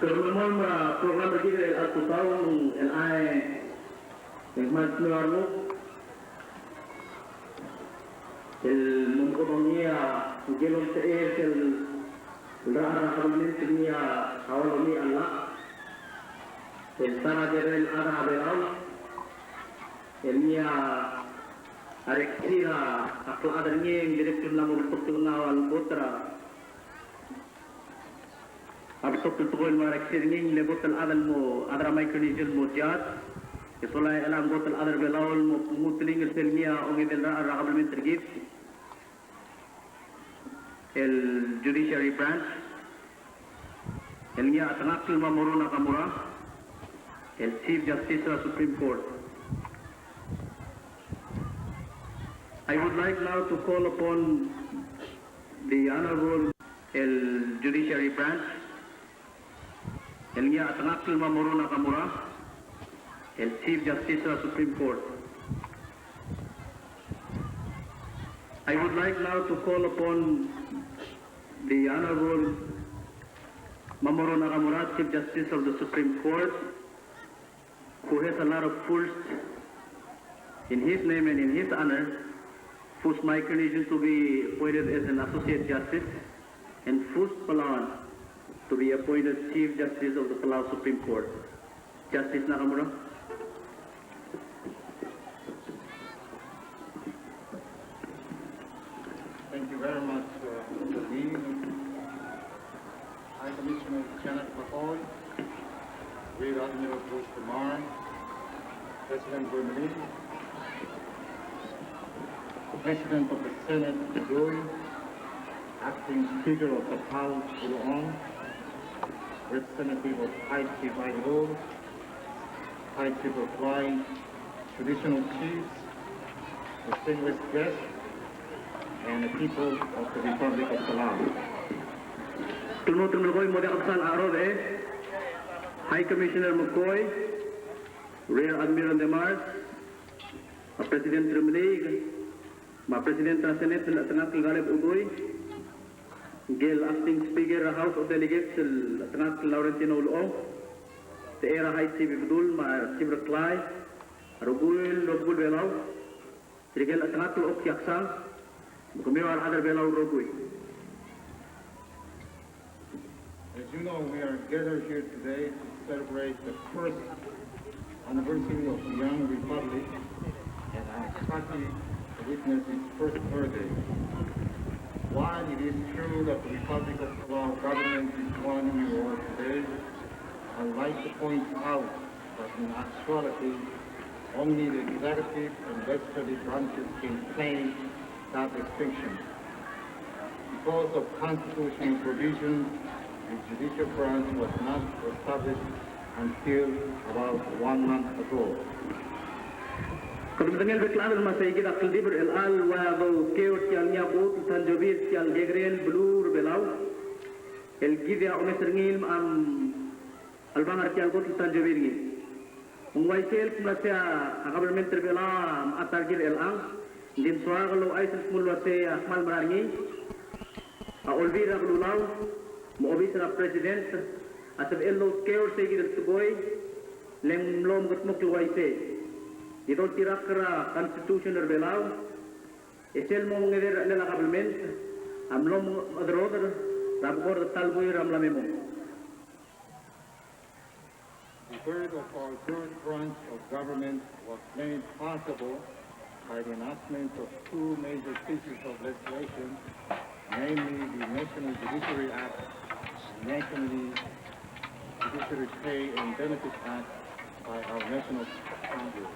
Kede melemolem er a program er kid er chelecha el tutau, me ng chelecha e ng kmal tmuu a renguk el mo mekedong er ngii a ngike el omtechei er sel rechad er a kabelment er ngii a ua lomii a llach el ta er a delal a rechad er a Belau el ngii a reksi er a klechad er ngii e ng dirrek el mla mo betok el ngar er a kot er a A betok el tekoi el mo er a reksi er ngii, le kot el chad el mo, chad er a Micronesia el mo judge. E sola e chelechang kot el chad er a Belau el mo, mo teling er sel ngii a ongedei el rechad er a kabelment er kid, el judiciary branch, el ngii a chetengakl el Mamoru Nakamura, el Chief Justice er a Supreme Court. I would like now to call upon the Honorable el Judiciary Branch, el ngii a chetengakl el Mamoru Nakamura, el Chief Justice er a Supreme Court. I would like now to call upon the Honorable Mamoru Nakamura, Chief Justice of the Supreme Court, who has a lot of firsts in his name and in his honor, first Micronesian to be appointed as an Associate Justice, and first Palauan to be appointed Chief Justice of the Palau Supreme Court. Justice Nakamura. Thank you very much, uh, Mister Lee. High Commissioner Kenneth McCoy, Rear Admiral Bruce Tamar, President Reumelingh, President of the Senate Doi, Acting Speaker of the House Uluong, Representative of High Chief Airul, High Chief of Flying, Traditional Chiefs, distinguished guests, and the people of the Republic of Palau. Kmal ungil el mo diak el sal a rokui, High Commissioner McCoy, Rear Admiral Tamar, a President Reumelingh, me a President er a Senate el chetengakl el Caleb Udui, ngike el Acting Speaker er a House of Delegates el chetengakl Laurentino Uluong, te er a High Chief Ibedul me a Chief Reklai, a rokui el rokui el Belau, tirke el chetengakl el okiaksang, me kemiu a rechad er a Belau el rokui. As you know, we are gathered here today to celebrate the first anniversary of the young republic and are happy to witness its first birthday. While it is true that the Republic of Palau government is one year old today, I'd like to point out that in actuality, only the executive and legislative branches can claim that distinction. Because of constitutional provisions, the judicial branch was not established until about one month ago. Kede medengei el bek el chad el mesa ikid a kldibel er chelecha el ua doukeu er tia el ngii a kot el tanjobi er tia el kekerei el beluu er a Belau el kid a omes er ngii el mecham chelebangel er tia el kot el tanjobi er ngii. Me ng uaisei el kmo uasei a kabelment er a Belau a mechar er kid er chelechang, ng di ng soak el ouchais el kmo uasei a kmal mera er ngii a Olbiil er a Kelulau me a obis er a President a sebechel el outkeu er seikid el tekoi, le ng mlo mekedmokl el uaisei. Di doltirakl er a Constitution er a Belau, e sel mo ongedei er a chelsel a kabelment a mlo mechederoder er a bekord ta el buil er a mla me mong. The birth of our third branch of government was made possible by the enactment of two major pieces of legislation, namely the National Judiciary Act and National Judiciary Pay and Benefits Act by our National Congress.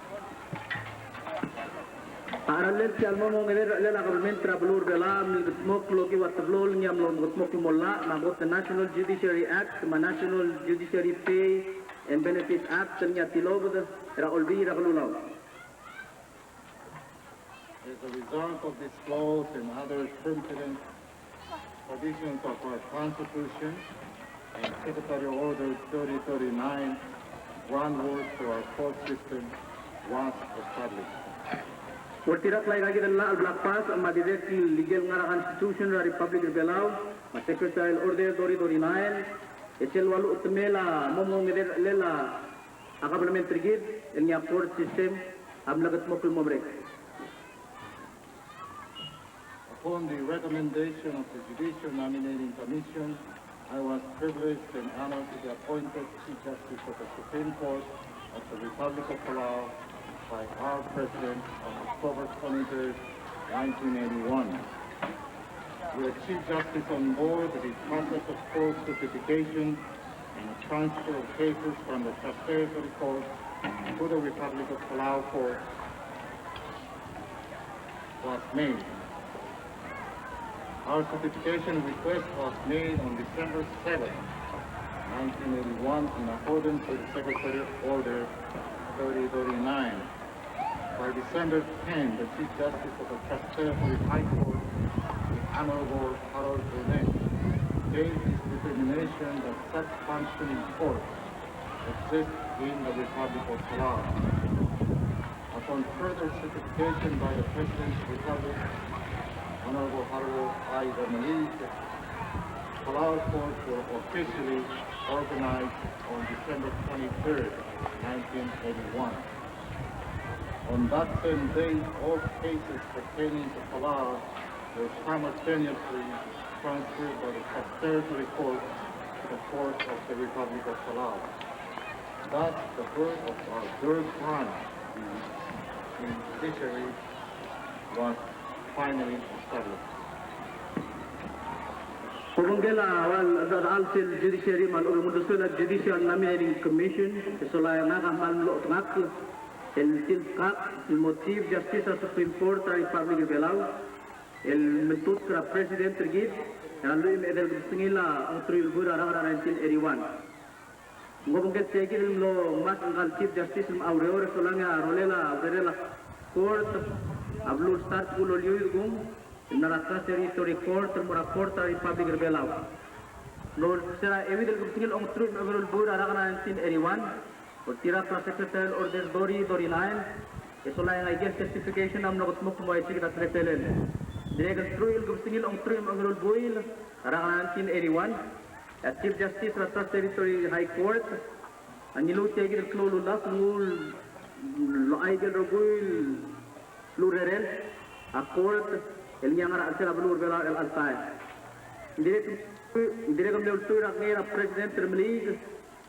A cherellel tia el mo ongedei er a chelsel a kabelment er a beluu er a Belau a mle mekedmokl el okiu a teblo el ngii a mlo mekedmokl el mo llach, me a kot el National Judiciary Act me a National Judiciary Pay and Benefits Act el ngii a tilobed er a Olbiil er a Kelulau. As a result of this clause and other pertinent provisions of our Constitution and Secretarial Order thirty thirty-nine, groundwork for our court system was established. Oltirakl aika kid el llach el bla kpass me a dirrek el ikel ngar er a Constitution er a Republic er a Belau, me a Secretarial Order thirty thirty-nine, E sel ua luchtemel a mo mengedel a kabelment er kid, el ngii a court system a mla kedmokl el mo merek. Upon the recommendation of the Judicial Nominating Commission, I was privileged and honored to be appointed Chief Justice of the Supreme Court of the Republic of Palau by our President on October twenty-third, nineteen eighty-one. With Chief Justice on board, the process of court certification and the transfer of cases from the Trust Territory Court to the Republic of Palau Court was made. Our certification request was made on December seventh, nineteen eighty-one, in accordance with Secretary Order thirty thirty-nine. By December tenth, the Chief Justice of the Trust Territory High Court, the Honorable Harold Burnett, gave his determination that such functioning courts exist in the Republic of Palau. Upon further certification by the President of the Republic, Honorable Harold I. Remeliik, Palau courts were officially organized on December twenty-third, nineteen eighty-one. On that same day, all cases pertaining to Palau were simultaneously transferred by the Trust Territory Court to the Court of the Republic of Palau. Thus, the birth of our third branch in, in judiciary was finally established. Obengkel a ua el, a, a, sel judiciary me a lechub e ng uldesuel a Judicial Nominating Commission, e sola e ngak a kmal mlo chetengakl el tilbkak el mo Chief Justice er a Supreme Court er a Republic er a Belau, el metutk er a President er kid er a lluich me a edei el kebesengil a ongeteruich el buil er a rak er a nineteen eighty-one. Ng obengked tia kid el mlo ngmasech ngka el Chief Justice el mo oureor e solang e a rolel a urerel a court a bluestart kuk loliuid kung el mla er a Trust Territory Court el mo er a Court er a Republic er a Belau. Ng mlo er se er a euid el kebesengil a ongeteruich me a ongeru el buil er a rak er a nineteen eighty-one, oltirakl er a Secretarial Order thirty thirty-nine, e solang e aike el certification a mlo kedmokl el mo uaisei kid a teletelel. Dirrek el teruich el kebesengil a ongeteruich me a ongeru el buil er a rak er a nineteen eighty-one, e a Chief Justice er a Trust Territory High Court a ngiluu tia kid el klou el uldasu el nguu el locha aike el rokui el urerel a court el ngii a ngar er a chelsel a beluu er a Belau er chelecha el taem. Ng dirrek, ng dirrek el mle ultuil er a kengei er a President Remeliik,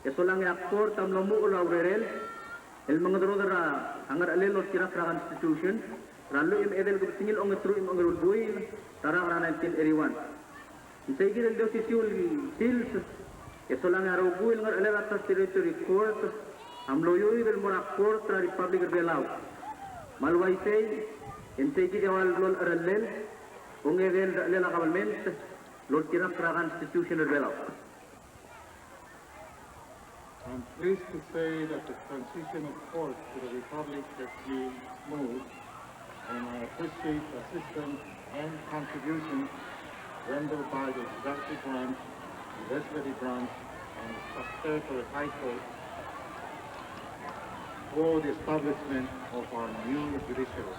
e solang e a court a mlo muchel er a urerel el mengedecheduch er a ngerchelel el oltirakl er a Constitution er a lluich me a edei el kebesengil a ongeteruich me a ongeru el buil er a rak er a nineteen eighty-one. Ng sei kid el di osisiu el sils, e solang e a rokui el ngerchelel a Trust Territory Court a mlo iuid el mo er a Court er a Republic er a Belau. Me a le uaisei, e ng sei kid a ua el mlo cherellel ongedei el cherellel a government el oltirakl er a Constitution er a Belau. I'm pleased to say that the transition of courts to the Republic has been smooth, and I appreciate the assistance and contributions rendered by the executive branch, the legislative branch, and the Trust Territory High Court for the establishment of our new judiciary.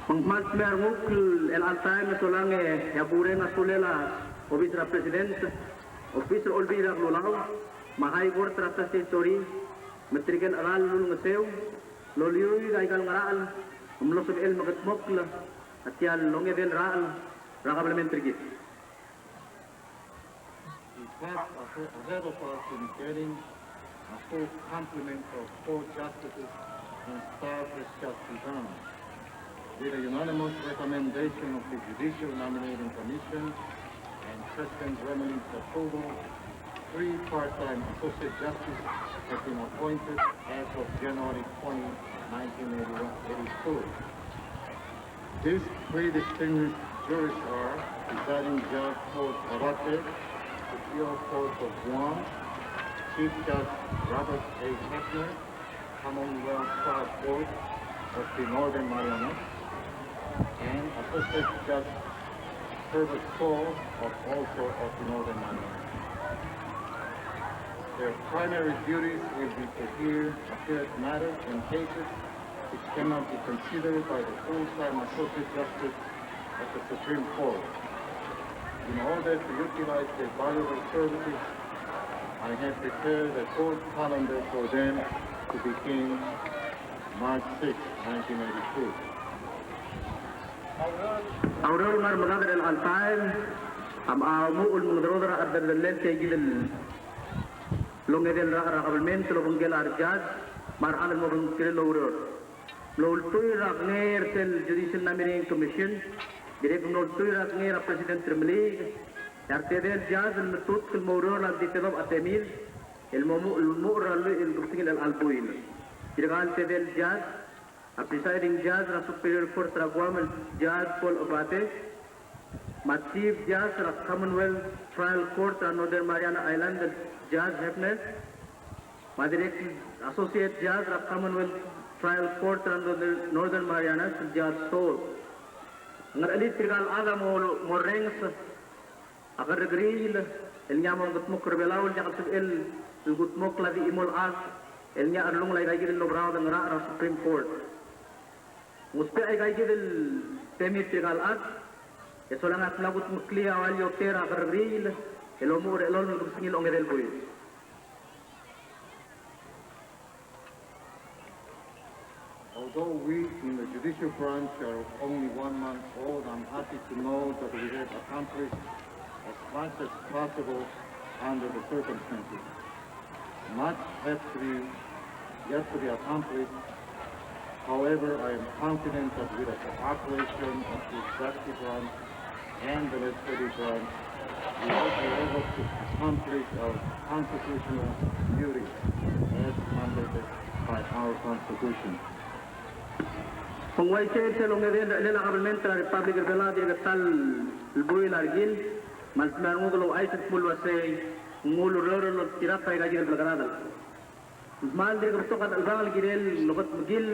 Me ng kmal dmeu a renguk el chelecha el taem e solang e a kureng a sulel a obis er a President, obis er a Olbiil er a Kelulau, me a High Court er a Trust Territory, me tirke el chedal el ulengeseu el oliuid aika el ngerachel el mlo sebechel el mekedmokl a tia el ongedei el rachel er a kabelment er kid. The task ahe-, ahead of us in getting a full complement of court justices and staff has just begun. With the unanimous recommendation of the Judicial Nominating Commission and President Remeliik's approval, three part-time associate justices have been appointed as of January twenty, nineteen eighty-two. These three distinguished jurists are Presiding Judge Paul Abate, Appeal Court of Guam, Chief Judge Robert A. Hefner, Commonwealth Trial Court of the Northern Marianas, and Associate Judge Herbert Saul, of, also of the Northern Marianas. Their primary duties will be to hear appellate matters and cases which cannot be considered by the full-time Associate Justice of the Supreme Court. In order to utilize their valuable services, I have prepared a court calendar for them to begin March sixth, nineteen eighty-two. A ureor me a remedader er chelecha el taem a mo omuchel el mengederoder a chederedellel tia kid el ongedei el rak er a kabelment el obengkel a rejudge me a rechad el mo obengkel el oureor. Mlo ultuil er a kengei er sel Judicial Nominating Commission, dirrek el mlo ultuil er a kengei er a President er Meliik, e a retedei el judge el metutk el mo oureor er a di tedobech a temir el mo mu-, el mo er a lluich el kebesengil el chelecha el buil. Tirka el tedei el judge, a presiding judge er a Superior Court er a Guam el Judge Paul Abate, me a Chief Judge er a Commonwealth Trial Court er a Northern Mariana Island el Judge Hefner, me a dirrek el Associate Judge er a Commonwealth Trial Court er a Northern, Northern Marianas el Judge Stoll. Ngerchelir tirka el chad a mo, mo orrenges a kerrekeriil el ngii a mo mengedmokl er a Belau el diak el sebechel el kudmokl a di chimo el chad el ngii a cherellungel aika kid el oberaod el ngerachel er a Supreme Court. Ng ousbech aika kid el temir tirka el chad, e solang e ak mla kudmeklii a ua el ioter a kerrekeriil el omuchel er a elolem el kebesengil a ongedei el buil. Although we in the judicial branch are only one month old, I'm happy to know that we have accomplished as much as possible under the circumstances. Much has to be, yet to be accomplished. However, I am confident that with the cooperation of the executive branch and the legislative branch, we will be able to accomplish our constitutional duties as mandated by our Constitution. Ng uaisei sel ongedei el rak er a kabelment er a Republic er a Belau er a ta el buil a rekil, me a lsekum e ng mo ouchais el kmo uaisei, ng ulekerreu el oltirakl er aika kid el blekeradel. Ng kmal dirk betok a chelebangel el kirel el okedmekill,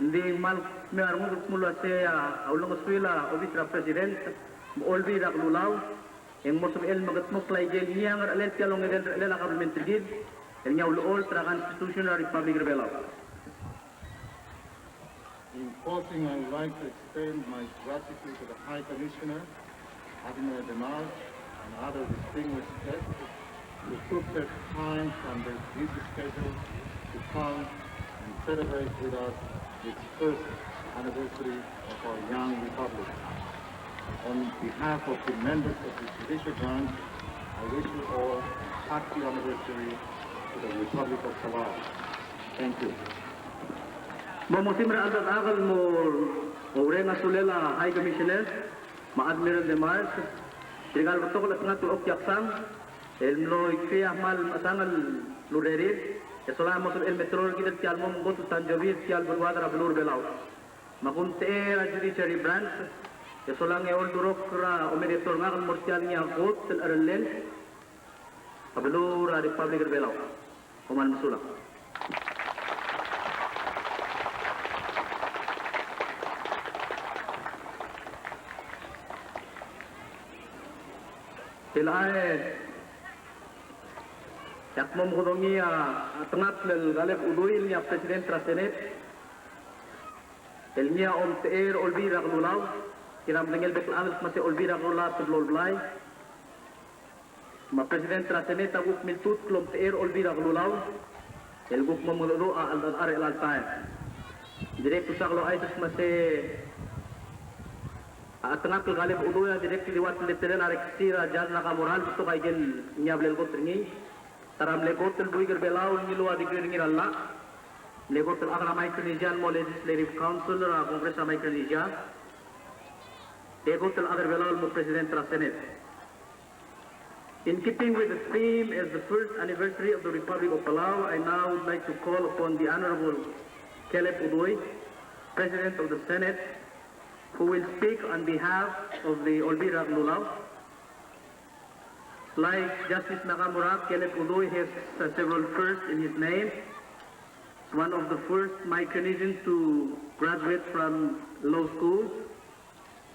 ng di kmal smecher el kmo uaisei a ulengeseu er a obis er a President me a Olbiil er a Kelulau, e ng mo sebechel el mekedmokl aike el ngii a ngerchelel tia el ongedei el rak er a kabelment er kid el ngii a ulecholt er a Constitution er a Republic er a Belau. In closing, I would like to extend my gratitude to the High Commissioner, Admiral DeMars, and other distinguished guests who took their time from their busy schedule to come and celebrate with us this first anniversary of our young republic. On behalf of the members of the judicial branch, I wish you all a happy anniversary to the Republic of Palau. Thank you. Mo mosimer a cheldecheduch el mo oureng a sulel a High Commissioner me a Admiral DeMars, tirka el betok el chetengakl el okiaksang el mlo ikrei a kmal mechesang el urerir, e solang e mo sebechel el me teru er kid er tia el mo mengkot el tanjobi er tia el beluad er a beluu er a Belau. Me a kumtechei er a Judiciary Branch, e solang e oldurokl er a omeriator er ngak el mo er tia el ngii a kot el cherellel a beluu er a Republic er a Belau. Kom kmal mesulang. Tilecha e ak mo mekedongii a chetengakl el Kaleb Udui el ngii a President er a Senate el ngii a omtechei er a Olbiil er a Kelulau, kiram medengei el bek el chad el kmo se Olbiil er a Kelulau a teblo el blai. Me a President er a Senate a kuk miltutk el omtechei er a Olbiil er a Kelulau el kuk mo mengedecheduch a cheldechedechal er chelecha el taem. Dirrek el sak el ouchais el kmo se a chetengakl el Kaleb Udui a dirrek el di ua teletelel a rekesir a Judge Nakamura el betok aike el ngii a bla lekot er ngii. Ta er a mle kot el buik er a Belau el ngiluu a degree er ngii er a llach. Mle kot el chad er a Micronesia el mo Legislative Council er a Congress er a Micronesia. Mle kot el chad er a Belau el mo President er a Senate. In keeping with the theme as the first anniversary of the Republic of Palau, I now would like to call upon the Honorable Kaleb Udui, President of the Senate, who will speak on behalf of the Olbiil er a Kelulau. Like Justice Nakamura, Kaleb Udui has, uh, several firsts in his name. He's one of the first Micronesians to graduate from law school,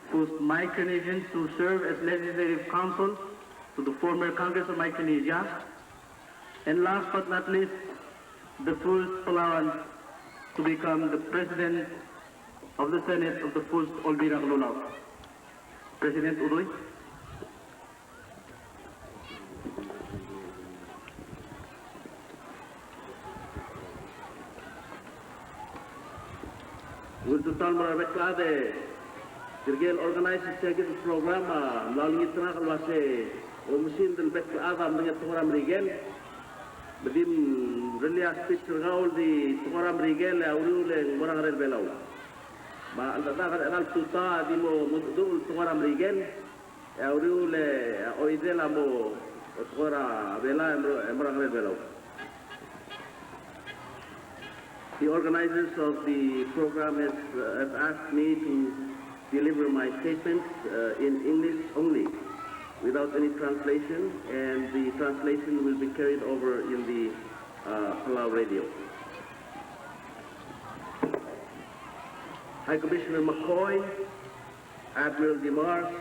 first Micronesian to serve as legislative counsel to the former Congress of Micronesia, and last but not least, the first Palauan to become the president of the Senate of the first Olbiil er a Kelulau. President Udui. Ungil tutau el mo er a rebek el chad e tirke el organize er tia kid el program a mla olengit er ngak el uase oumesingd el bek el chad a medengei a tekoi er a Merikel. Me di mrellii a speech er kau el di tekoi er a Merikel e a uriul e ng mo er a ngerel Belau. Me a cheldecheduch er a chelecha el tutau a di mo, mo mengedecheduch el tekoi er a Merikel. E a uriul e a oidel a mo, o tekoi er a Belau e mo, e mo er a ngerel Belau. The organizers of the program has, uh, have asked me to deliver my statements, uh, in English only, without any translation, and the translation will be carried over in the, uh, Palau Radio. High Commissioner McCoy, Admiral DeMars,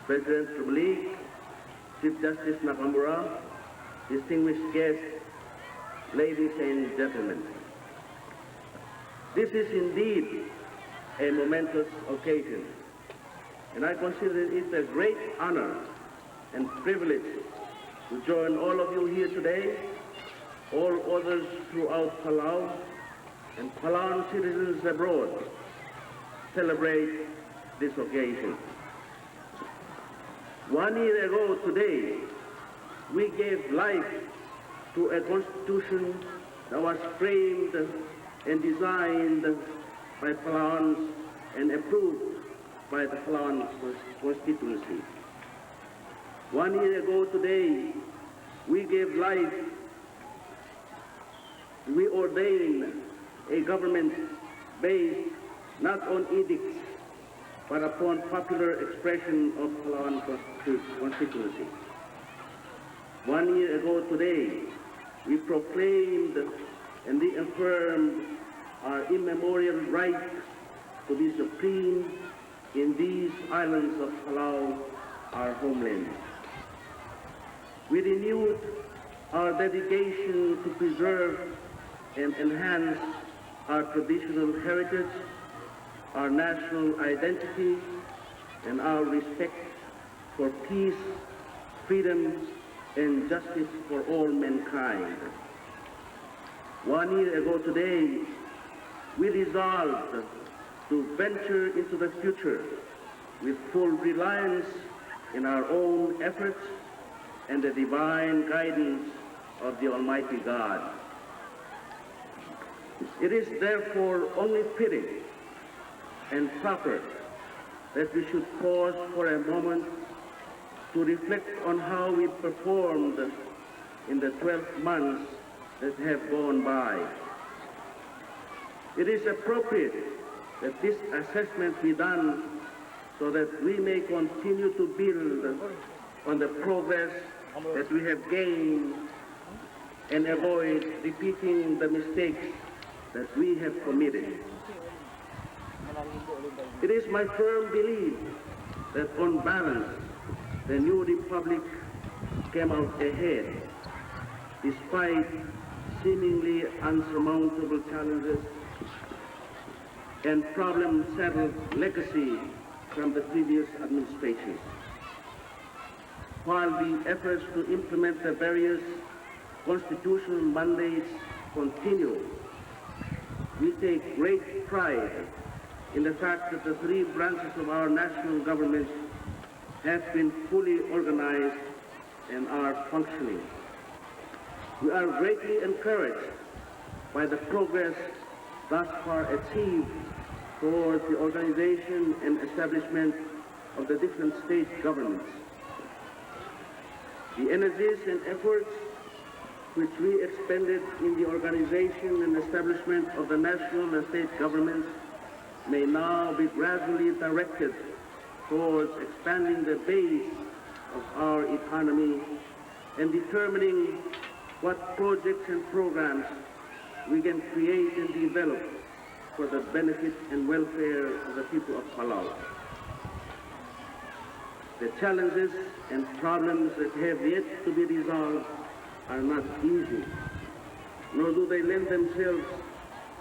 President Srebrelik, Chief Justice Nakamura, distinguished guests, ladies and gentlemen. This is indeed a momentous occasion, and I consider it a great honor and privilege to join all of you here today, all others throughout Palau, and Palauan citizens abroad celebrate this occasion. One year ago today, we gave life to a constitution that was framed and designed by Palauans and approved by the Palauan Cons-, Constituency. One year ago today, we gave life, we ordained a government based not on edicts, but upon popular expression of Palauan Constitu-, Constituency. One year ago today, we proclaimed and reaffirmed our immemorial right to be supreme in these islands of Palau, our homeland. We renewed our dedication to preserve and enhance our traditional heritage, our national identity, and our respect for peace, freedom, and justice for all mankind. One year ago today, we resolved to venture into the future with full reliance in our own efforts and the divine guidance of the Almighty God. It is therefore only fitting and proper that we should pause for a moment to reflect on how we performed in the twelve months that have gone by. It is appropriate that this assessment be done so that we may continue to build on the progress that we have gained and avoid repeating the mistakes that we have committed. It is my firm belief that on balance, the new republic came out ahead, despite seemingly unsurmountable challenges and problem-saddled legacy from the previous administrations. While the efforts to implement the various constitutional mandates continue, we take great pride in the fact that the three branches of our national government have been fully organized and are functioning. We are greatly encouraged by the progress thus far achieved towards the organization and establishment of the different state governments. The energies and efforts which we expended in the organization and establishment of the national and state governments may now be gradually directed towards expanding the base of our economy and determining what projects and programs we can create and develop for the benefit and welfare of the people of Palau. The challenges and problems that have yet to be resolved are not easy, nor do they lend themselves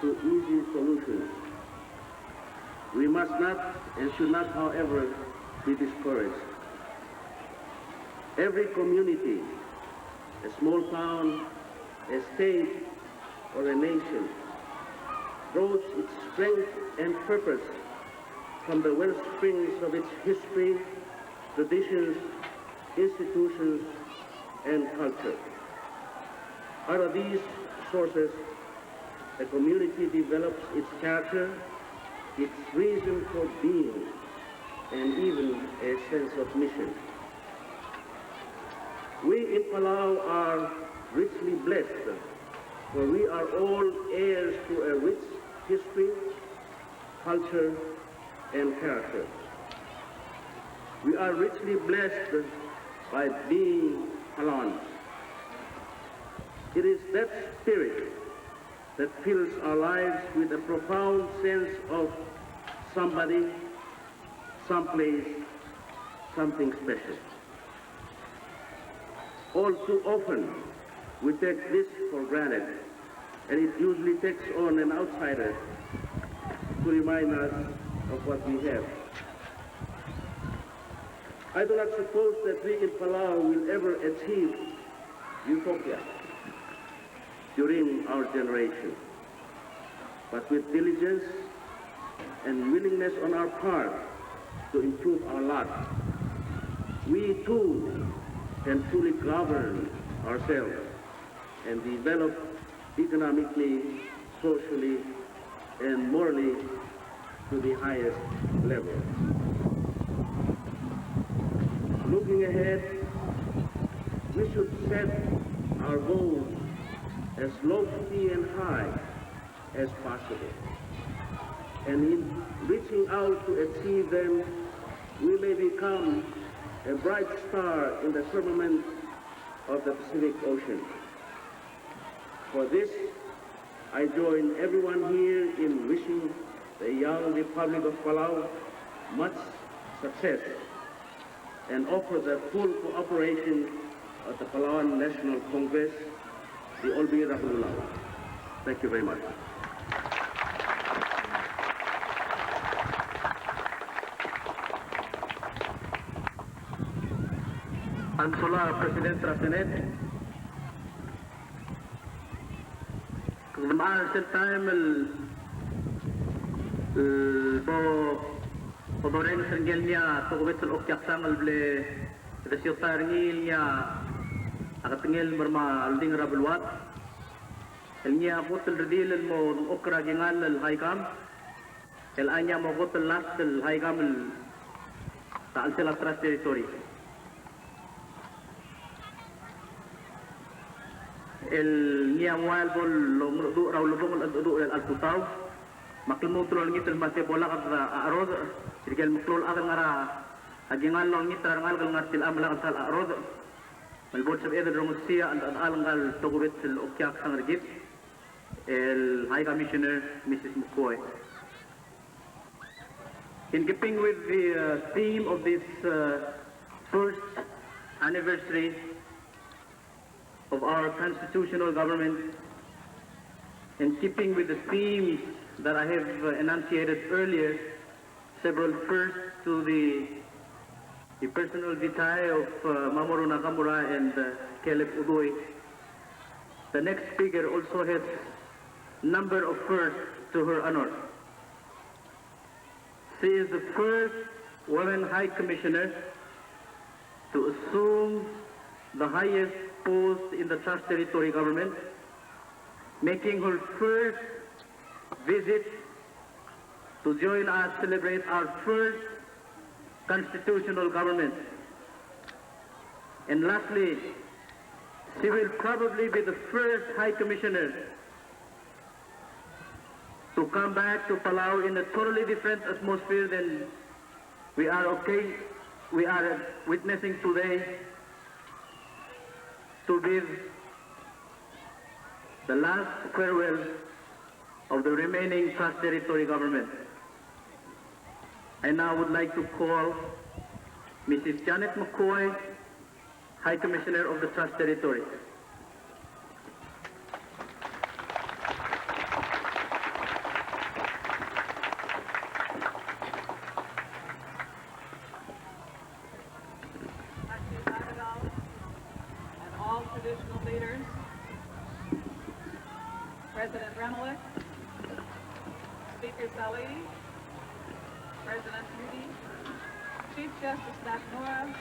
to easy solutions. We must not and should not, however, be discouraged. Every community, a small town, a state, or a nation, draws its strength and purpose from the wellsprings of its history, traditions, institutions, and culture. Out of these sources, a community develops its character, its reason for being, and even a sense of mission. We in Palau are richly blessed, for we are all heirs to a rich history, culture, and character. We are richly blessed by being Palauans. It is that spirit that fills our lives with a profound sense of somebody, someplace, something special. All too often, we take this for granted, and it usually takes on an outsider to remind us of what we have. I do not suppose that we in Palau will ever achieve utopia during our generation. But with diligence and willingness on our part to improve our lot, we too can fully govern ourselves and develop economically, socially, and morally to the highest level. Looking ahead, we should set our goals as lofty and high as possible. And in reaching out to achieve them, we may become a bright star in the firmament of the Pacific Ocean. For this, I join everyone here in wishing the young Republic of Palau much success and offer their full cooperation at the Palauan National Congress, the Olbiil er a Kelulau. Thank you very much. Ng soal a President er a Senate. Ng mla er sel taem el, el bo, bo dorrenges er ngii el ngii a tokubets el okiaksang el ble de siotai er ngii el ngii a ketekingel el mo er a oldingel er a beluad. El ngii a kot el redil el mo dengchokl er a kingall el HICOM. El ngii a mo kot el last el HICOM el ta el sel Trust Territory. El ngii a ngua el bo longedecheduch er a ulebongel el cheldecheduch er a tutau. Me ak lmuut el olengit el kmo se bo lak a cherodech, tirke el meklou el chad el ngar er a kingall el olengit er a rengalek el ngar er tia el melai el sal cherodech. Me bo lsebeched el rongesii a cheldechedechal ngka el tokubets el okiaksang er kid, el High Commissioner, Missus McCoy. In keeping with the, uh, theme of this, uh, first anniversary of our constitutional government, in keeping with the themes that I have, uh, enunciated earlier, several firsts to the, the personal vitae of, uh, Mamoru Nakamura and, uh, Caleb Udui. The next speaker also has number of firsts to her honor. She is the first woman High Commissioner to assume the highest post in the Trust Territory government, making her first visit to join us celebrate our first constitutional government. And lastly, she will probably be the first High Commissioner to come back to Palau in a totally different atmosphere than we are okay, we are witnessing today, to bid the last farewell of the remaining Trust Territory government. I now would like to call Missus Janet McCoy, High Commissioner of the Trust Territory. And all traditional leaders, President Renelick, Salii, President Moody, Chief Justice Nakamura,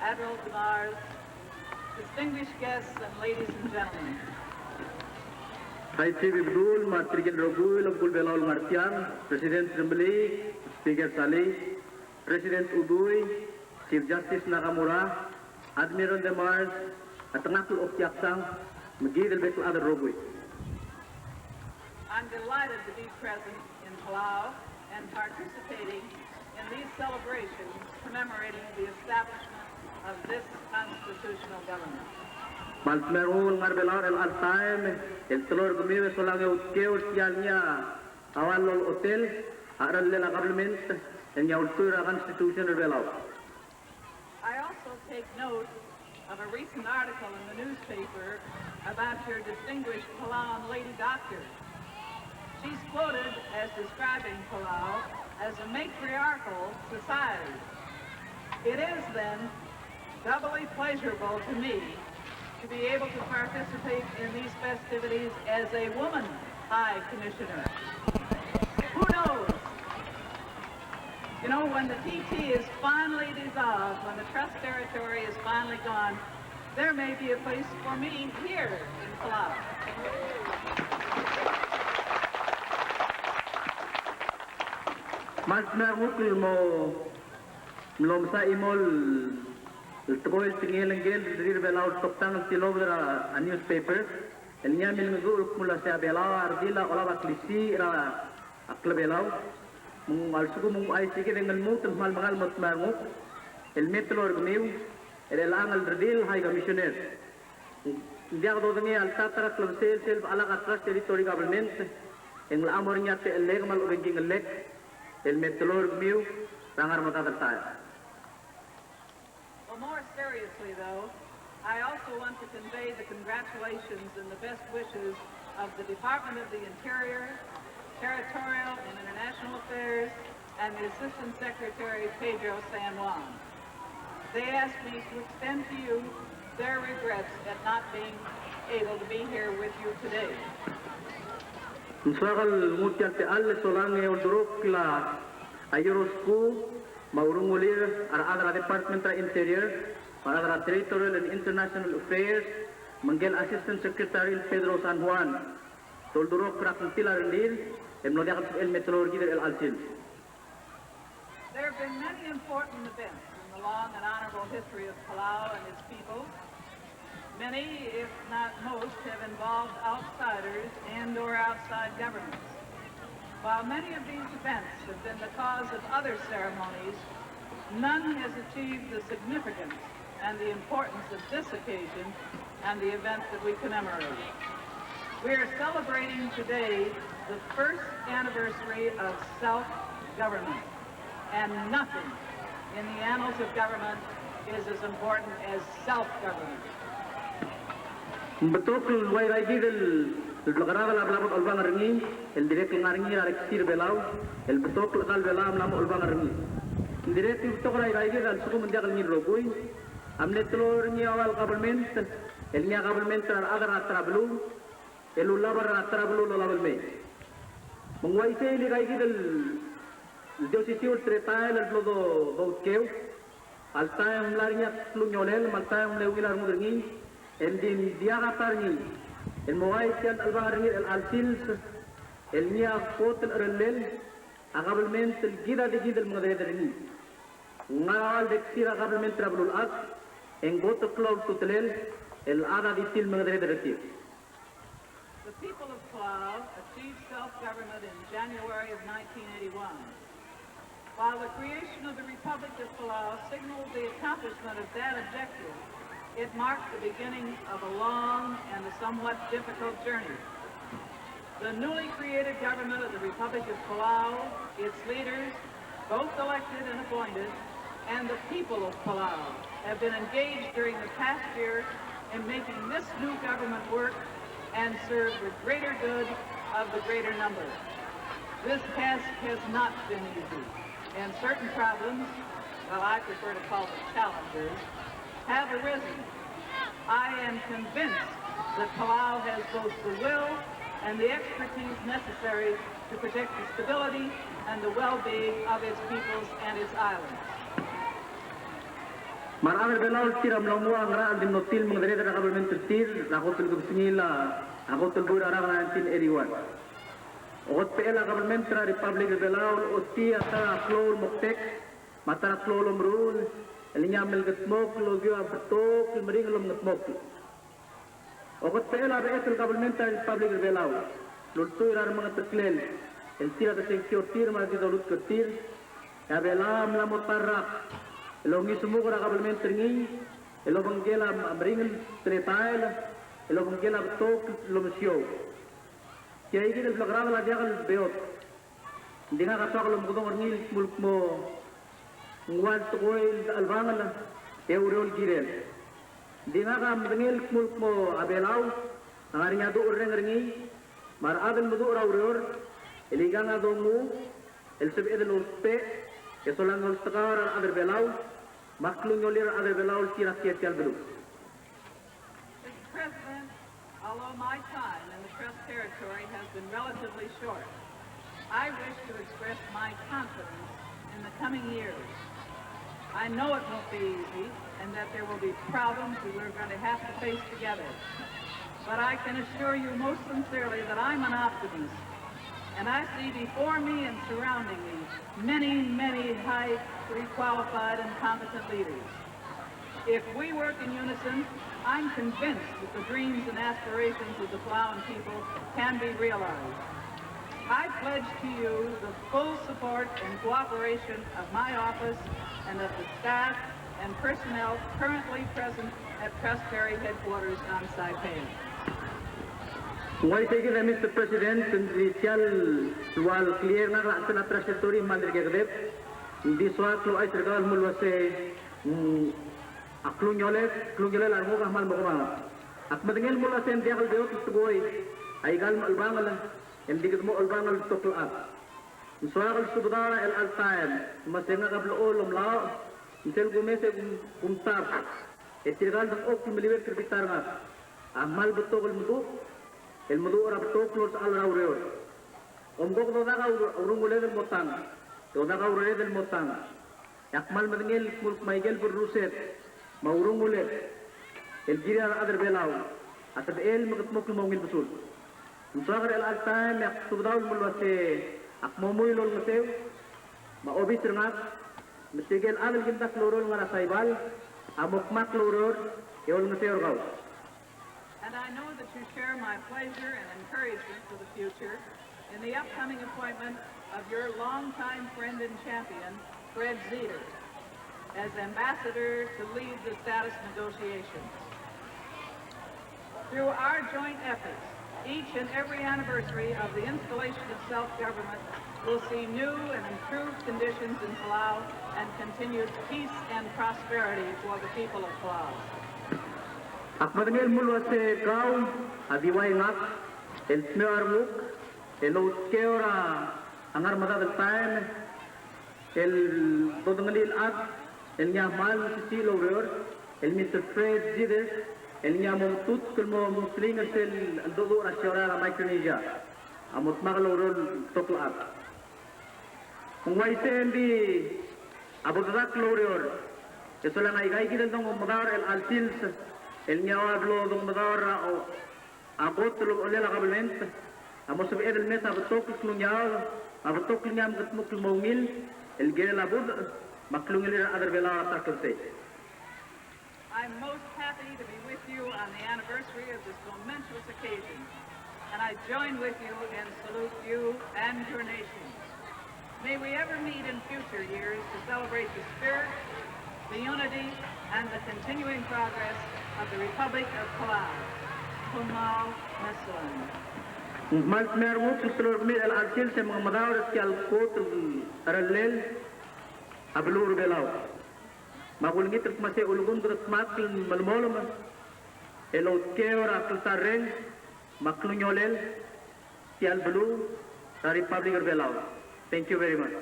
Admiral Demers, distinguished guests, and ladies and gentlemen. High Chief Ibedul, me a tirke el rokui el obengkel Belau el ngar tiang, President Tremblay, Speaker Salii, President Udui, Chief Justice Nakamura, Admiral Demers, a tengakl el okiaksang, me kid el bek el chad el rokui. I'm delighted to be present in Palau and participating in these celebrations commemorating the establishment of this constitutional government. Me a lsmechar el ngar er Belau er chelecha el taem, el teloi er kemiu e solang e outkeu er tia el ngii a ua el olechotel a cherellel a government el ngii a ultuil er a Constitution er Belau. I also take note of a recent article in the newspaper about your distinguished Palauan lady doctor. She's quoted as describing Palau as a matriarchal society. It is, then, doubly pleasurable to me to be able to participate in these festivities as a woman High Commissioner. Who knows? You know, when the T T is finally dissolved, when the trust territory is finally gone, there may be a place for me here in Palau. Me a lsmechar el mo mlo mesa chimo el tekoi el tekingel ngike el redil er Belau el toktang el tilobed er a newspaper el ngii a milengedecheduch el kmo uasei a Belau a redil a olab a klisiich er a klebelau. Me ng a lsekum ng uaisei kid e ng lmuut el kmal mekall el mo dmeu a renguk el me teloi er kemiu er chelechang el redil High Commissioner. Ng diak dodengei a lta er a klebesei el sel bachelak a trust territory government, e ng locha mo er ngii a techellek me a lechub e ng kingellek el me teloi er kemiu er a ngar er a medad el taem. Well, more seriously, though, I also want to convey the congratulations and the best wishes of the Department of the Interior, Territorial and International Affairs, and the Assistant Secretary, Pedro San Juan. They asked me to extend to you their regrets at not being able to be here with you today. Ng soak el nguu tia el techall e solang e oldurokl a Iorosku me a Urungulir, a rechad er a Department er a Interior, me a rechad er a Territorial and International Affairs, me ngike el Assistant Secretary el Pedro San Juan. Te oldurokl er a kngtil a rengrir e mlo diak el sebechel el me teloi er kid er chelecha el sils. There have been many important events in the long and honorable history of Palau and its people. Many, if not most, have involved outsiders and or outside governments. While many of these events have been the cause of other ceremonies, none has achieved the significance and the importance of this occasion and the event that we commemorate. We are celebrating today the first anniversary of self-government, and nothing in the annals of government is as important as self-government. Ng betok el ua aika kid el blekerad el bla bo dolbang er ngii, el dirrek el ngar er ngii er a rekesii er Belau, el betok el chedal Belau a mla mo olbang er ngii. Ng dirrek el betok er aika kid a lsekum ng diak el ngii el rokui, a mle teloi er ngii a ua el government el ngii a government er a rechad er a ta er a beluu, el ulab er a ta er a beluu el olab el mei. Me ng uaisei el aika kid el di osisiu el teletael el blo do, doutkeu. A ltaem ng mla er ngii a klungiolel, me a ltaem ng mle ungil a rengud er ngii, e ng di diak a ta er ngii el mo uai tia el chelebangel er ngii er chelecha el sils, el ngii a kot el cherellel a kabelment el kid a di kid el mengedereder er ngii. Ng ngar er a ua el rekesii er a kabelment er a beluulechad, e ng kot el klou a ultutelel el chad a di tir el mengedereder er tir. The people of Palau achieved self-government in January of nineteen eighty-one. While the creation of the Republic of Palau signaled the accomplishment of that objective, it marked the beginning of a long and a somewhat difficult journey. The newly created government of the Republic of Palau, its leaders, both elected and appointed, and the people of Palau have been engaged during the past year in making this new government work and serve the greater good of the greater number. This task has not been easy, and certain problems, well, I prefer to call them challenges, have arisen. I am convinced that Palau has both the will and the expertise necessary to protect the stability and the well-being of its peoples and its islands. Me a rechad er a Belau el tir a mla nguu a ngerachel el di mlo tir el mengedereder er a kabelment er tir er a kot el kebesengil a kot el buil er a rak er a nineteen eighty-one. Okot el a kabelment er a Republic er a Belau el ochotii a ta er a klou el moktek me a ta er a klou el omeruul el ngii a melekedmokl el okiu a betok el meringel el omengedmokl. Okot el a beches el kabelment er a Republic er a Belau el ultuil er a remengeteklel el tir a desengkio er tir me a di dolutk er tir, e a Belau a mla mo ta el rak el ongismuk er a kabelment er ngii el obengkel a meringel el teletael el obengkel a betok el omesiou. Tia ikid el blekeradel a diak el beot. Ng di ngak a soak el omekedong er ngii el kmo ng ua el tekoi el chelebangel e oureor el kirel. Ng di ngak a medengei el kmo a Belau a ngar er ngii a ducherreng er ngii, me a rechad el meduch er a ureor el ikang a donguu el sebeched el ousbech e solang e oltekau er a rechad er a Belau me a klungiolel a rechad er a Belau el tir a kiei er tia el beluu. Mister President, although my time in the Trust Territory has been relatively short, I wish to express my confidence in the coming years. I know it won't be easy and that there will be problems that we're going to have to face together. But I can assure you most sincerely that I'm an optimist, and I see before me and surrounding me many, many highly qualified and competent leaders. If we work in unison, I'm convinced that the dreams and aspirations of the Palauan people can be realized. I pledge to you the full support and cooperation of my office and of the staff and personnel currently present at Trust Ferry Headquarters on Saipan. Ng uaisei kid, Mister President, ng di tia el ua el clear er ngak er a chelsel a Trust Territory me a dirk kedeb, ng di soak el ouchais er kau el mo uase, mm, a klungiolel, klungiolel a renguk a kmal mo kemanget. Ak medengei el mo uase ng diak el beot el tekoi aika el mo chelebangel, e ng di kede mo chelebangel el betok el chad. Ng soak el subedau er a chelecha el taem, me se ngak a blechoel el omlaoch, ng sel kumes e kum, kumtab, e tirka el dengchokl el meliuekl er a bita er ngak a kmal betok el meduch, el meduch er a betok el olsechal er a ureor. Omko kede odak a ur-, urunguled el mo tang, e odak a urered el mo tang. E ak kmal medengei el kmo me aike el berrused me a urunguled el kirir a rechad er a Belau a sebechel el mengedmokl el mo ungil besul. Ng soak er chelecha el taem e ak subedau el mo uase ak mo muil olengeseu me a obis er ngak, me tirke el chad el kimdak el oureor el ngar er a Saipan a mo kmal oureor e olengeseu er kau. And I know that you share my pleasure and encouragement for the future in the upcoming appointment of your longtime friend and champion, Fred Zeidler, as ambassador to lead the status negotiations. Through our joint efforts, each and every anniversary of the installation of self-government will see new and improved conditions in Palau and continued peace and prosperity for the people of Palau. Ak medengei el mo uase kau a di ua ngak el dmeu a renguk el outkeu er a ngar er a medad el taem el dodengelii el chad el ngii a kmal mesisiich el oureor, el Mister Fred Zeidler, el ngii a mo metutk el mo musling er sel cheldecheduch er a siorai er a Micronesia a mo dmak el oureor el betok el chad. Ng uaisei e ng di a bo dedak el oureor e solang aika kid el dongemedaol er chelecha el sils el ngii a ua blo dongemedaol er a o-, a kot el olel a kabelment a mo sebeched el mes a betok el klungiaol, a betok el ngii a mengedmokl el mo ungil el kirel a budech me a klungiolel a rechad er a Belau er a ta el klebesei. I'm most happy to be with you on the anniversary of this momentous occasion, and I join with you and salute you and your nation. May we ever meet in future years to celebrate the spirit, the unity, and the continuing progress of the Republic of Palau. Kmal mesulang. Ng kmal dmeu a renguk el teloi er kemiu er chelecha el sils e mengemedaol er tia el kot el cherellel a beluu er a Belau. Me ak olengit el kmo se ulekum kede dmak el melemolem el outkeu er a kltarreng me a klungiolel tia el beluu er a Republic er a Belau. Thank you very much.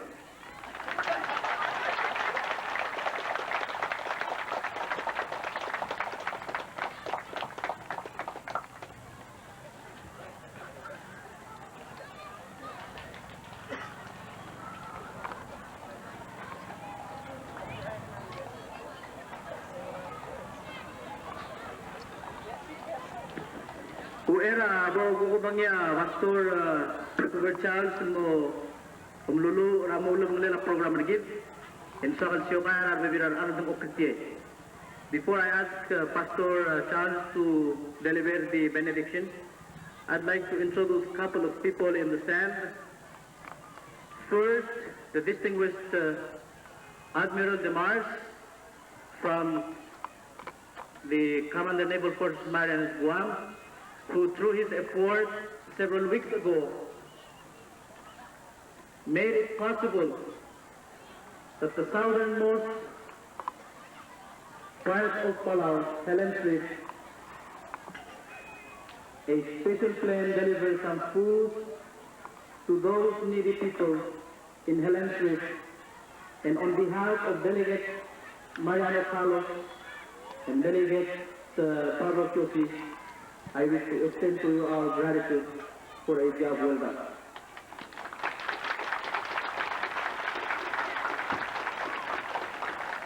Uchei er a bo kuk obengii a Pastor, uh, Hubert Charles el mo omeluluuch er a mo ulebengelel a program er kid, e ng soak el siobai er a rebebil er a rechad el dengchokl er tia. Before I ask, uh, Pastor, uh, Charles to deliver the benediction, I'd like to introduce a couple of people in the stand. First, the distinguished, uh, Admiral Demars from the Commander Naval Forces Marianas Guam, who through his effort several weeks ago made it possible that the southernmost part of Palau, Helens Reef, a special plane delivered some food to those needy people in Helens Reef, and on behalf of Delegate Mariano Carlos and Delegate, uh, Pablo Kiosi, I wish to extend to you our gratitude for a job well done.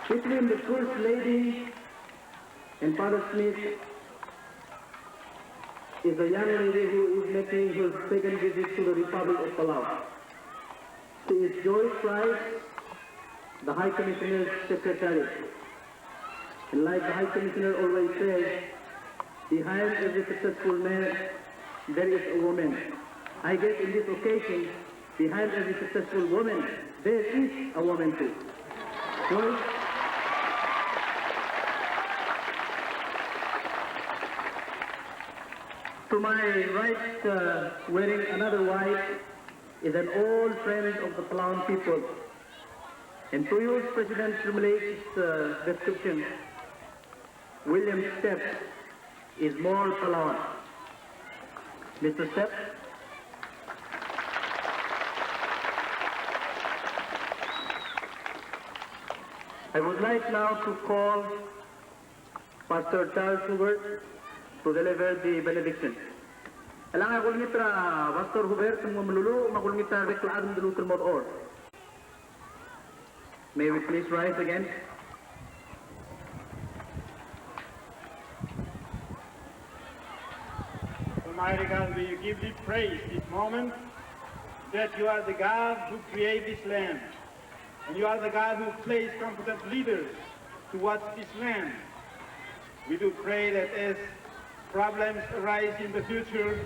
Between the First Lady and Father Smith is a young lady who is making her second visit to the Republic of Palau. She is Joy Price, the High Commissioner's secretary. And like the High Commissioner always says, behind every successful man, there is a woman. I guess in this occasion, behind every successful woman, there is a woman too. Joy? To my right, uh, wearing another white, is an old friend of the Palauan people. And to use President Tremelait's, uh, description, William Stepp is more Palauan. Mister Stepp? I would like now to call Pastor Charles Hubert to deliver the benediction. Chelechang e kulengit er a Pastor Hubert el mo meluluuch, me kulengit er a rebek el chad el meluut el mo dechor. May we please rise again? Almighty God, we give thee praise this moment that you are the God who created this land. And you are the God who placed competent leaders to watch this land. We do pray that as problems arise in the future,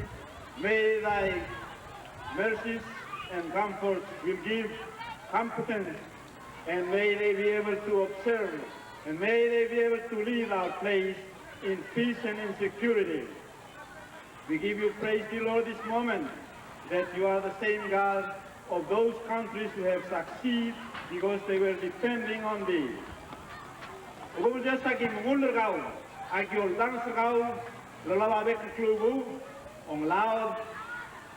may thy mercies and comfort will give competence, and may they be able to observe, and may they be able to lead our place in peace and in security. We give you praise, dear Lord, this moment, that you are the same God of those countries who have succeeded because they were depending on thee. Obuchel, a ki mengull er kau, a ki oldanges er kau el olab a bek el klukuk, ongelaod,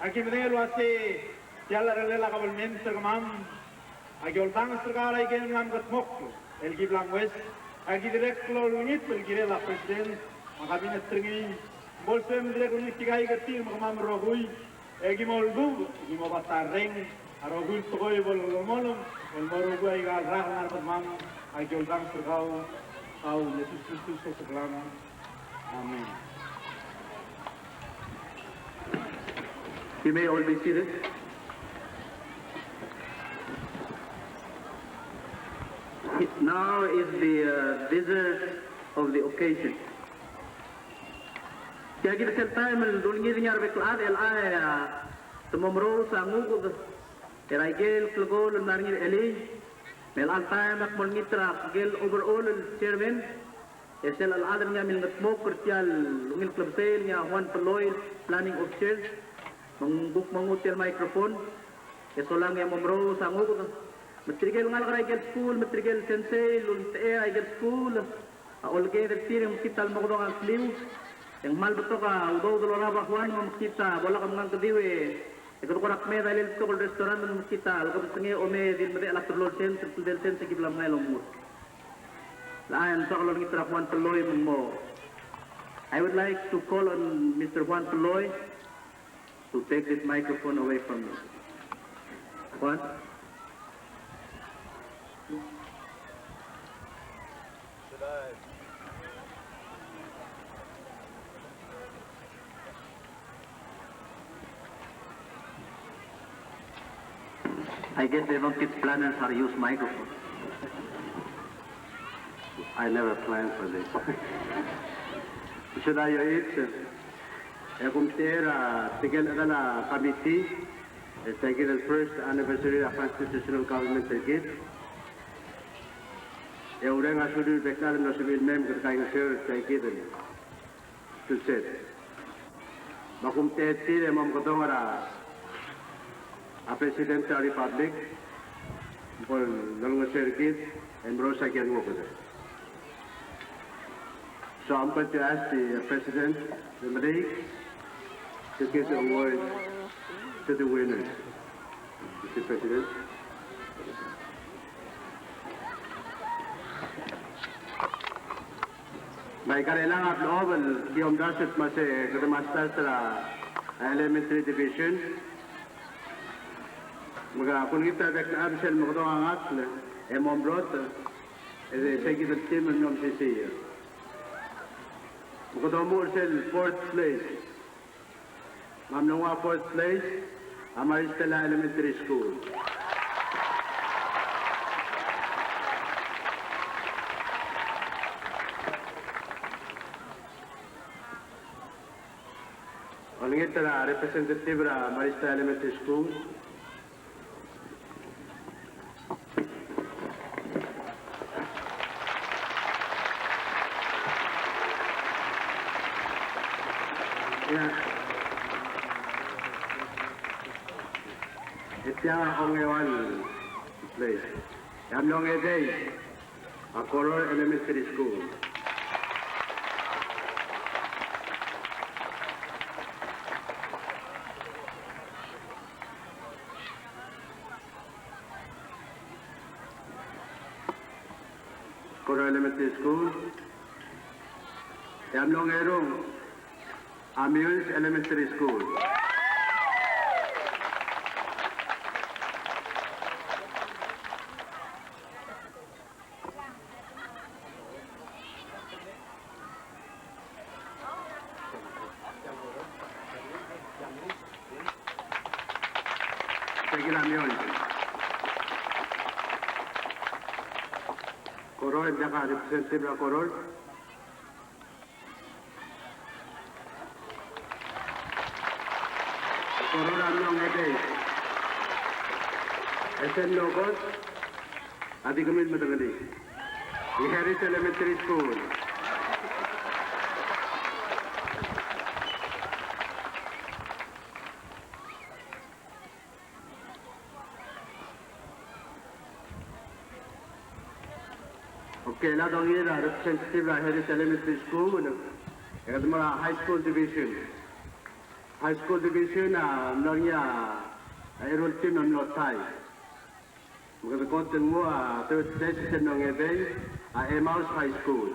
a ki medengei el uase tia el cherellel a kabelment er kemam, a ki oldanges er kau er a ikel mla mekedmokl el ki bla nguu, a ki dirrek el olengit el kirel a President me a Cabinet er ngii, me bo lsebechem el dirrek el nguu tirka el ker er tir me kemam el rokui, e ki mo oldubech, e ki mo batarreng a rokui el tekoi bo lemelemolem el mo rokui aika el rak el ngar er kemam, a ki oldanges er kau, kau Jesus Kristus a Oseklam. Amen. You may all be seated. Now is the, uh, dessert of the occasion. Tia kid sel taem el dulengit er ngii a rebek el chad, el chelecha e te mo merous a nguked er a ikel klekool el mla er ngii er chelii, me chelecha el taem e ak mo olengit er a ikel overall el chairman, e sel chad er ngii a milngetmokl er tia el ungil klebesei el ngii a Juan Peloi, planning officer, me ng kuk mo nguu tia el microphone, e solang e mo merous a nguked. Me tirke el ngalek er a ikel skuul, me tirke el sensei el ultechei er a ikel skuul, a oleked er tir e ng mekngit el mo okedong a ngkliu, e ng kmal betok a udoud el olab a Juan, me ng mekngit a bo lak mngang kediu e e kede kora kmeed a ilel betok el restaurant me ng mekngit a lekebesengei e omei e di el medechel a terrellel sens, el kldei el sens e ki bla mngai el omengur. Le ng soak el olengit er a Juan Peloi me ng mo. I would like to call on Mister Juan Peloi to take this microphone away from me. Juan? I guess they don't keep planners or use microphone. I never planned for this. Should I eat? E kumtechei er a tirke el chedal a committee, e tia kid el first anniversary er a constitutional government er kid. E ureng a sulir el bek el chad el mlo sebechir el mei me kede kaingeseu er tia kid el Tuesday. Me a kumtechei er tir e mo mekedong er a, a President er a Republic, bo lolengeseu er kid, e merous a kiei el ngokede. So I'm going to ask the President, the Malik, to give the award to the winners. Mister President. Me aika el chelechang a blechob el ki omdasu el kmo se kede masters er a elementary division. Me ak ulengit a bek el chad sel mekedong a ngasech e mo mrot, e sei kid el team el mlo mesisiich. Me kede omuchel er sel fourth place. Me a mlo nguu a fourth place a Maris Stella Elementary School. Olengit er a representative er a Maris Stella Elementary School. Ia. E tia a ongeua el place. E a mlo ngedei a Koror Elementary School. Koror Elementary School. E a mlo ngerung a Meyuns Elementary School. Tia kid a Meyuns. Koror, e ng diak a representative er a Koror. Koror a mlo ngedei. E sel mlo kot a di kemiu el medengelii. E Harris Elementary School. Okay, el dongiil a representative er a Harris Elementary School, e kede mo er a High School Division. High School Division a mlo er ngii a eru el team a mlo tie. Me kede kot el nguu a third place el mlo ngedei a Emmaus High School.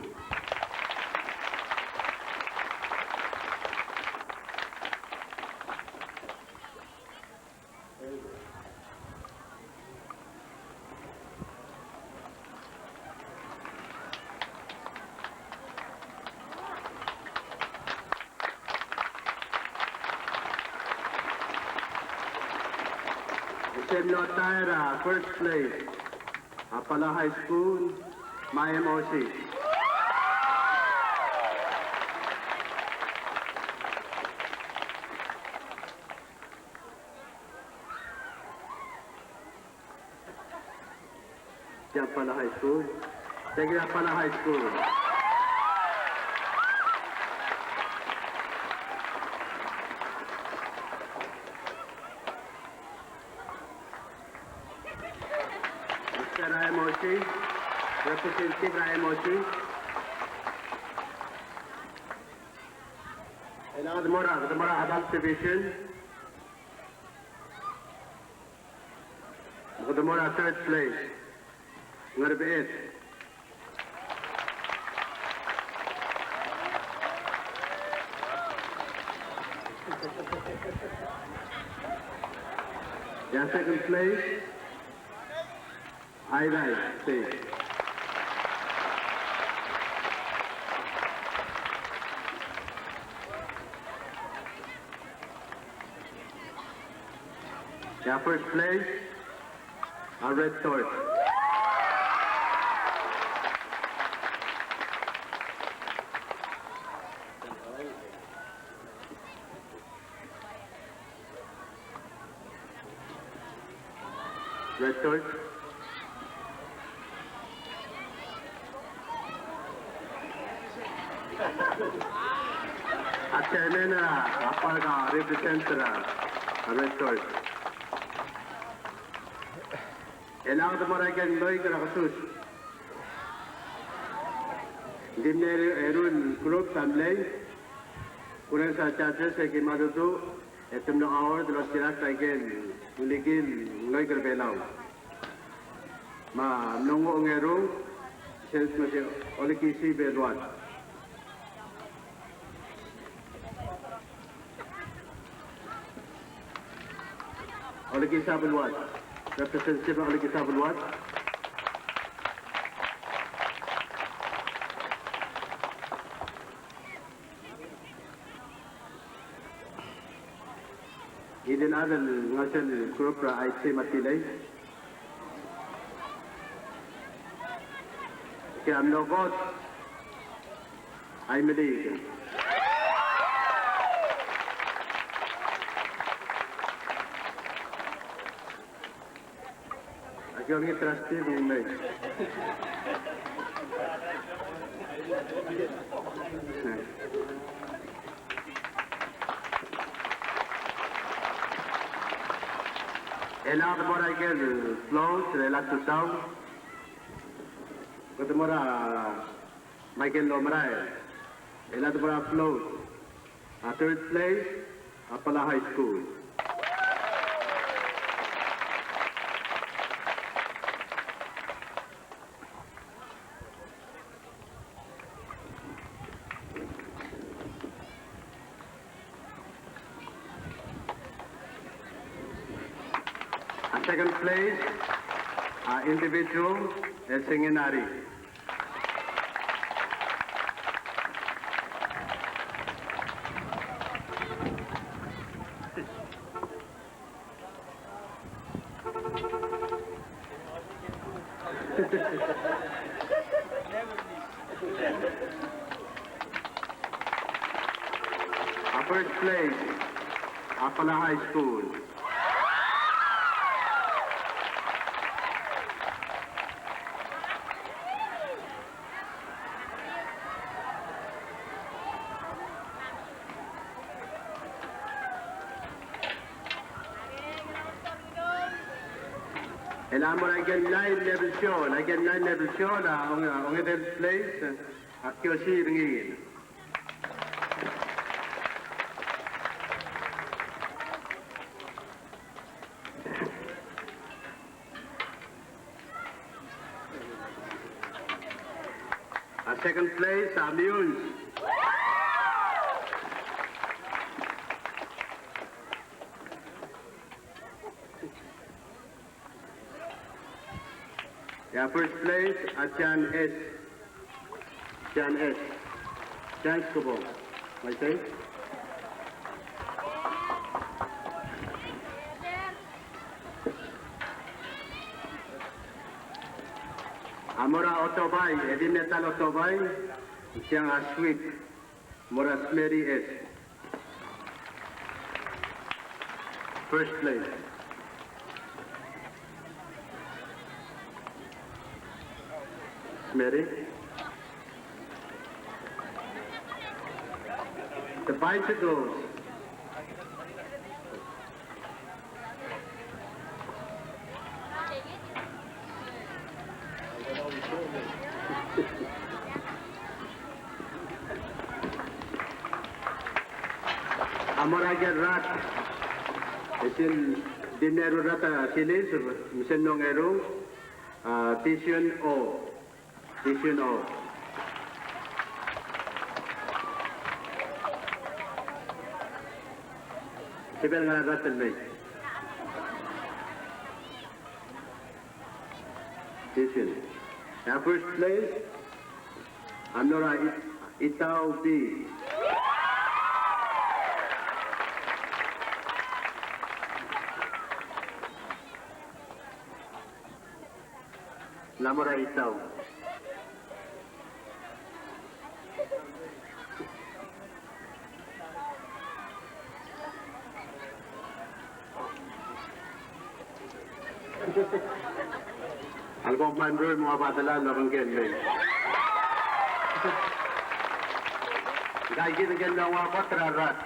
E sel mlo tie er a first place a Palau High School me a M O C. Tia Palau High School. Tia kid a Palau High School. Mister M O C, representative er a M O C. E ng kede mo er a, kede mo er a Adult Division. Kede mo er a third place. Ngerbeched. E a second place. Airai, sei. E a first place, A Red Torch. Red Torch. A chairman a, a park a represent er a Red Torch. E ng di mo er a ikel mloik er a kesus. Ng di mle eru el group a mlei, kurrenges a judges e ki mla tutu, e te mlo award el oltirakl a ikel ulikim el mloik er a Belau. Me a mlo nguu a ongeru, sel kmo se Olekisii Beluad. Olekisii Beluad. Representative Olekisii Beluad. Ngii di el chad el ngar er sel group er a Aitsi me a Tilei. Tia mlo kot a Imeliik. Aki olengit er a Steve ng mei. E le kede mo er a ikel float, e le tutau. Kede mo er a Michael Lomerael. E le kede mo er a float. A third place, a Palau High School. A second place, a individual, e Sengenari. A first place, a Palau High School. E le mo er a ikel nine level show, a ikel nine level show, a onge, ongedei el place, a Kiosi Rengiil. A second place, a Meyuns. E a first place, a Jan S. Jan S. Jan Skobong. Maisei? A mo er a Otobai, e di mle ta el Otobai, ng tiang a Sweet. Mo er a Smeri S. First place. Smeri. The bicycles. A mo er a ikel rat, e sel di mle eru el rat a sils, me sel ongeru, a, Division O. Division O. Sebechel ngar er a rat el mei. Division. A first place, a mo er a It-, Itau B. Lamora Itau. Albo man roi mo abadela lo bengkel me. Ngai kid ngkel mla ua kot er a rak.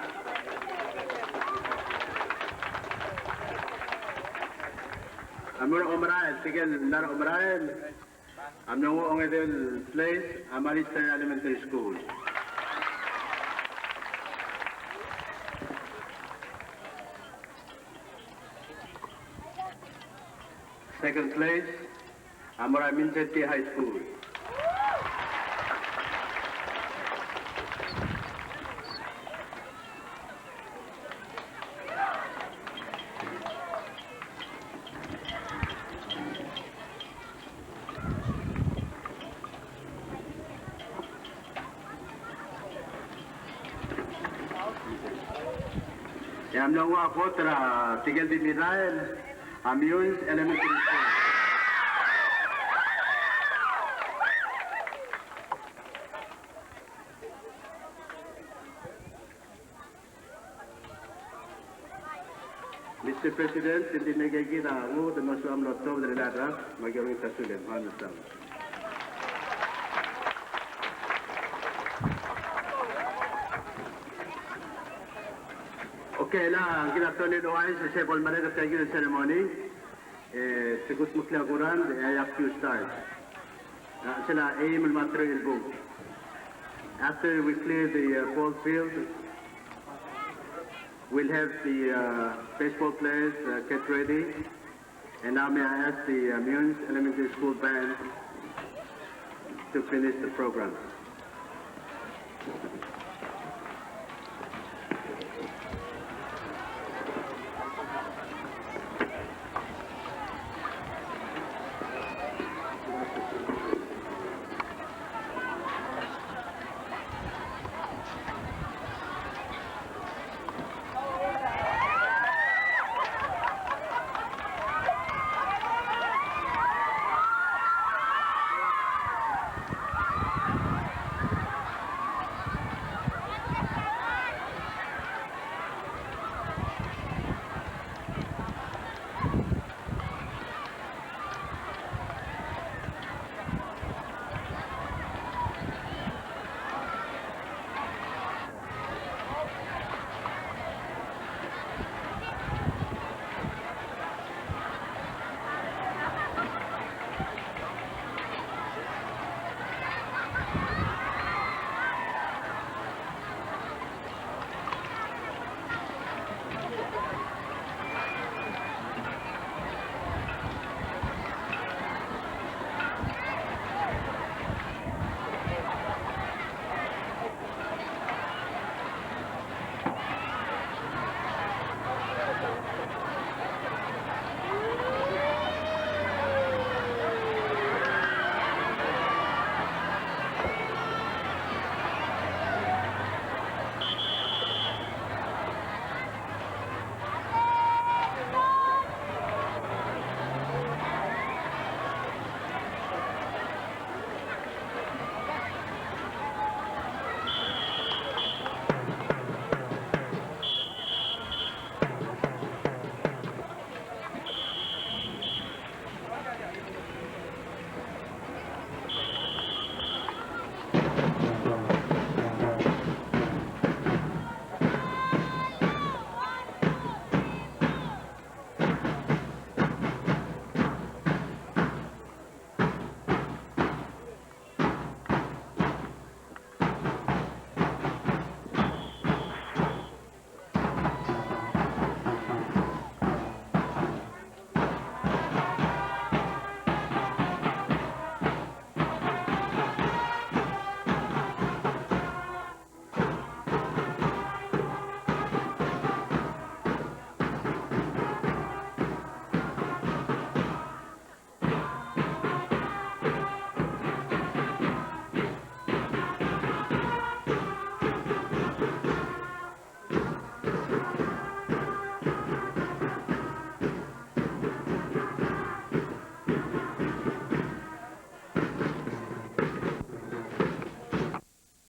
A mlo omerael, tirkel mla omerael. A mlo ongedei el place, a Marista Elementary School. Second place, a mo er a Mindszenty High School. E a mlo ua kot er a tirkel di merael, a Meyuns Elementary School. Mister President, e di mle kid a nguu, e ng soam el otobed er a rak, me aki olengit a sulem, me a mesang. Okay, la, ng kid a Tony Loais, e se bo lemerek er tia kid el ceremony. E, se kutmeklii a kurang, e, a few stars. A, sel aim el mo er a elebuk. After we clear the, uh, ball field, we'll have the, uh, baseball players, uh, get ready. And now may I ask the, uh, Meyuns Elementary School band to finish the program.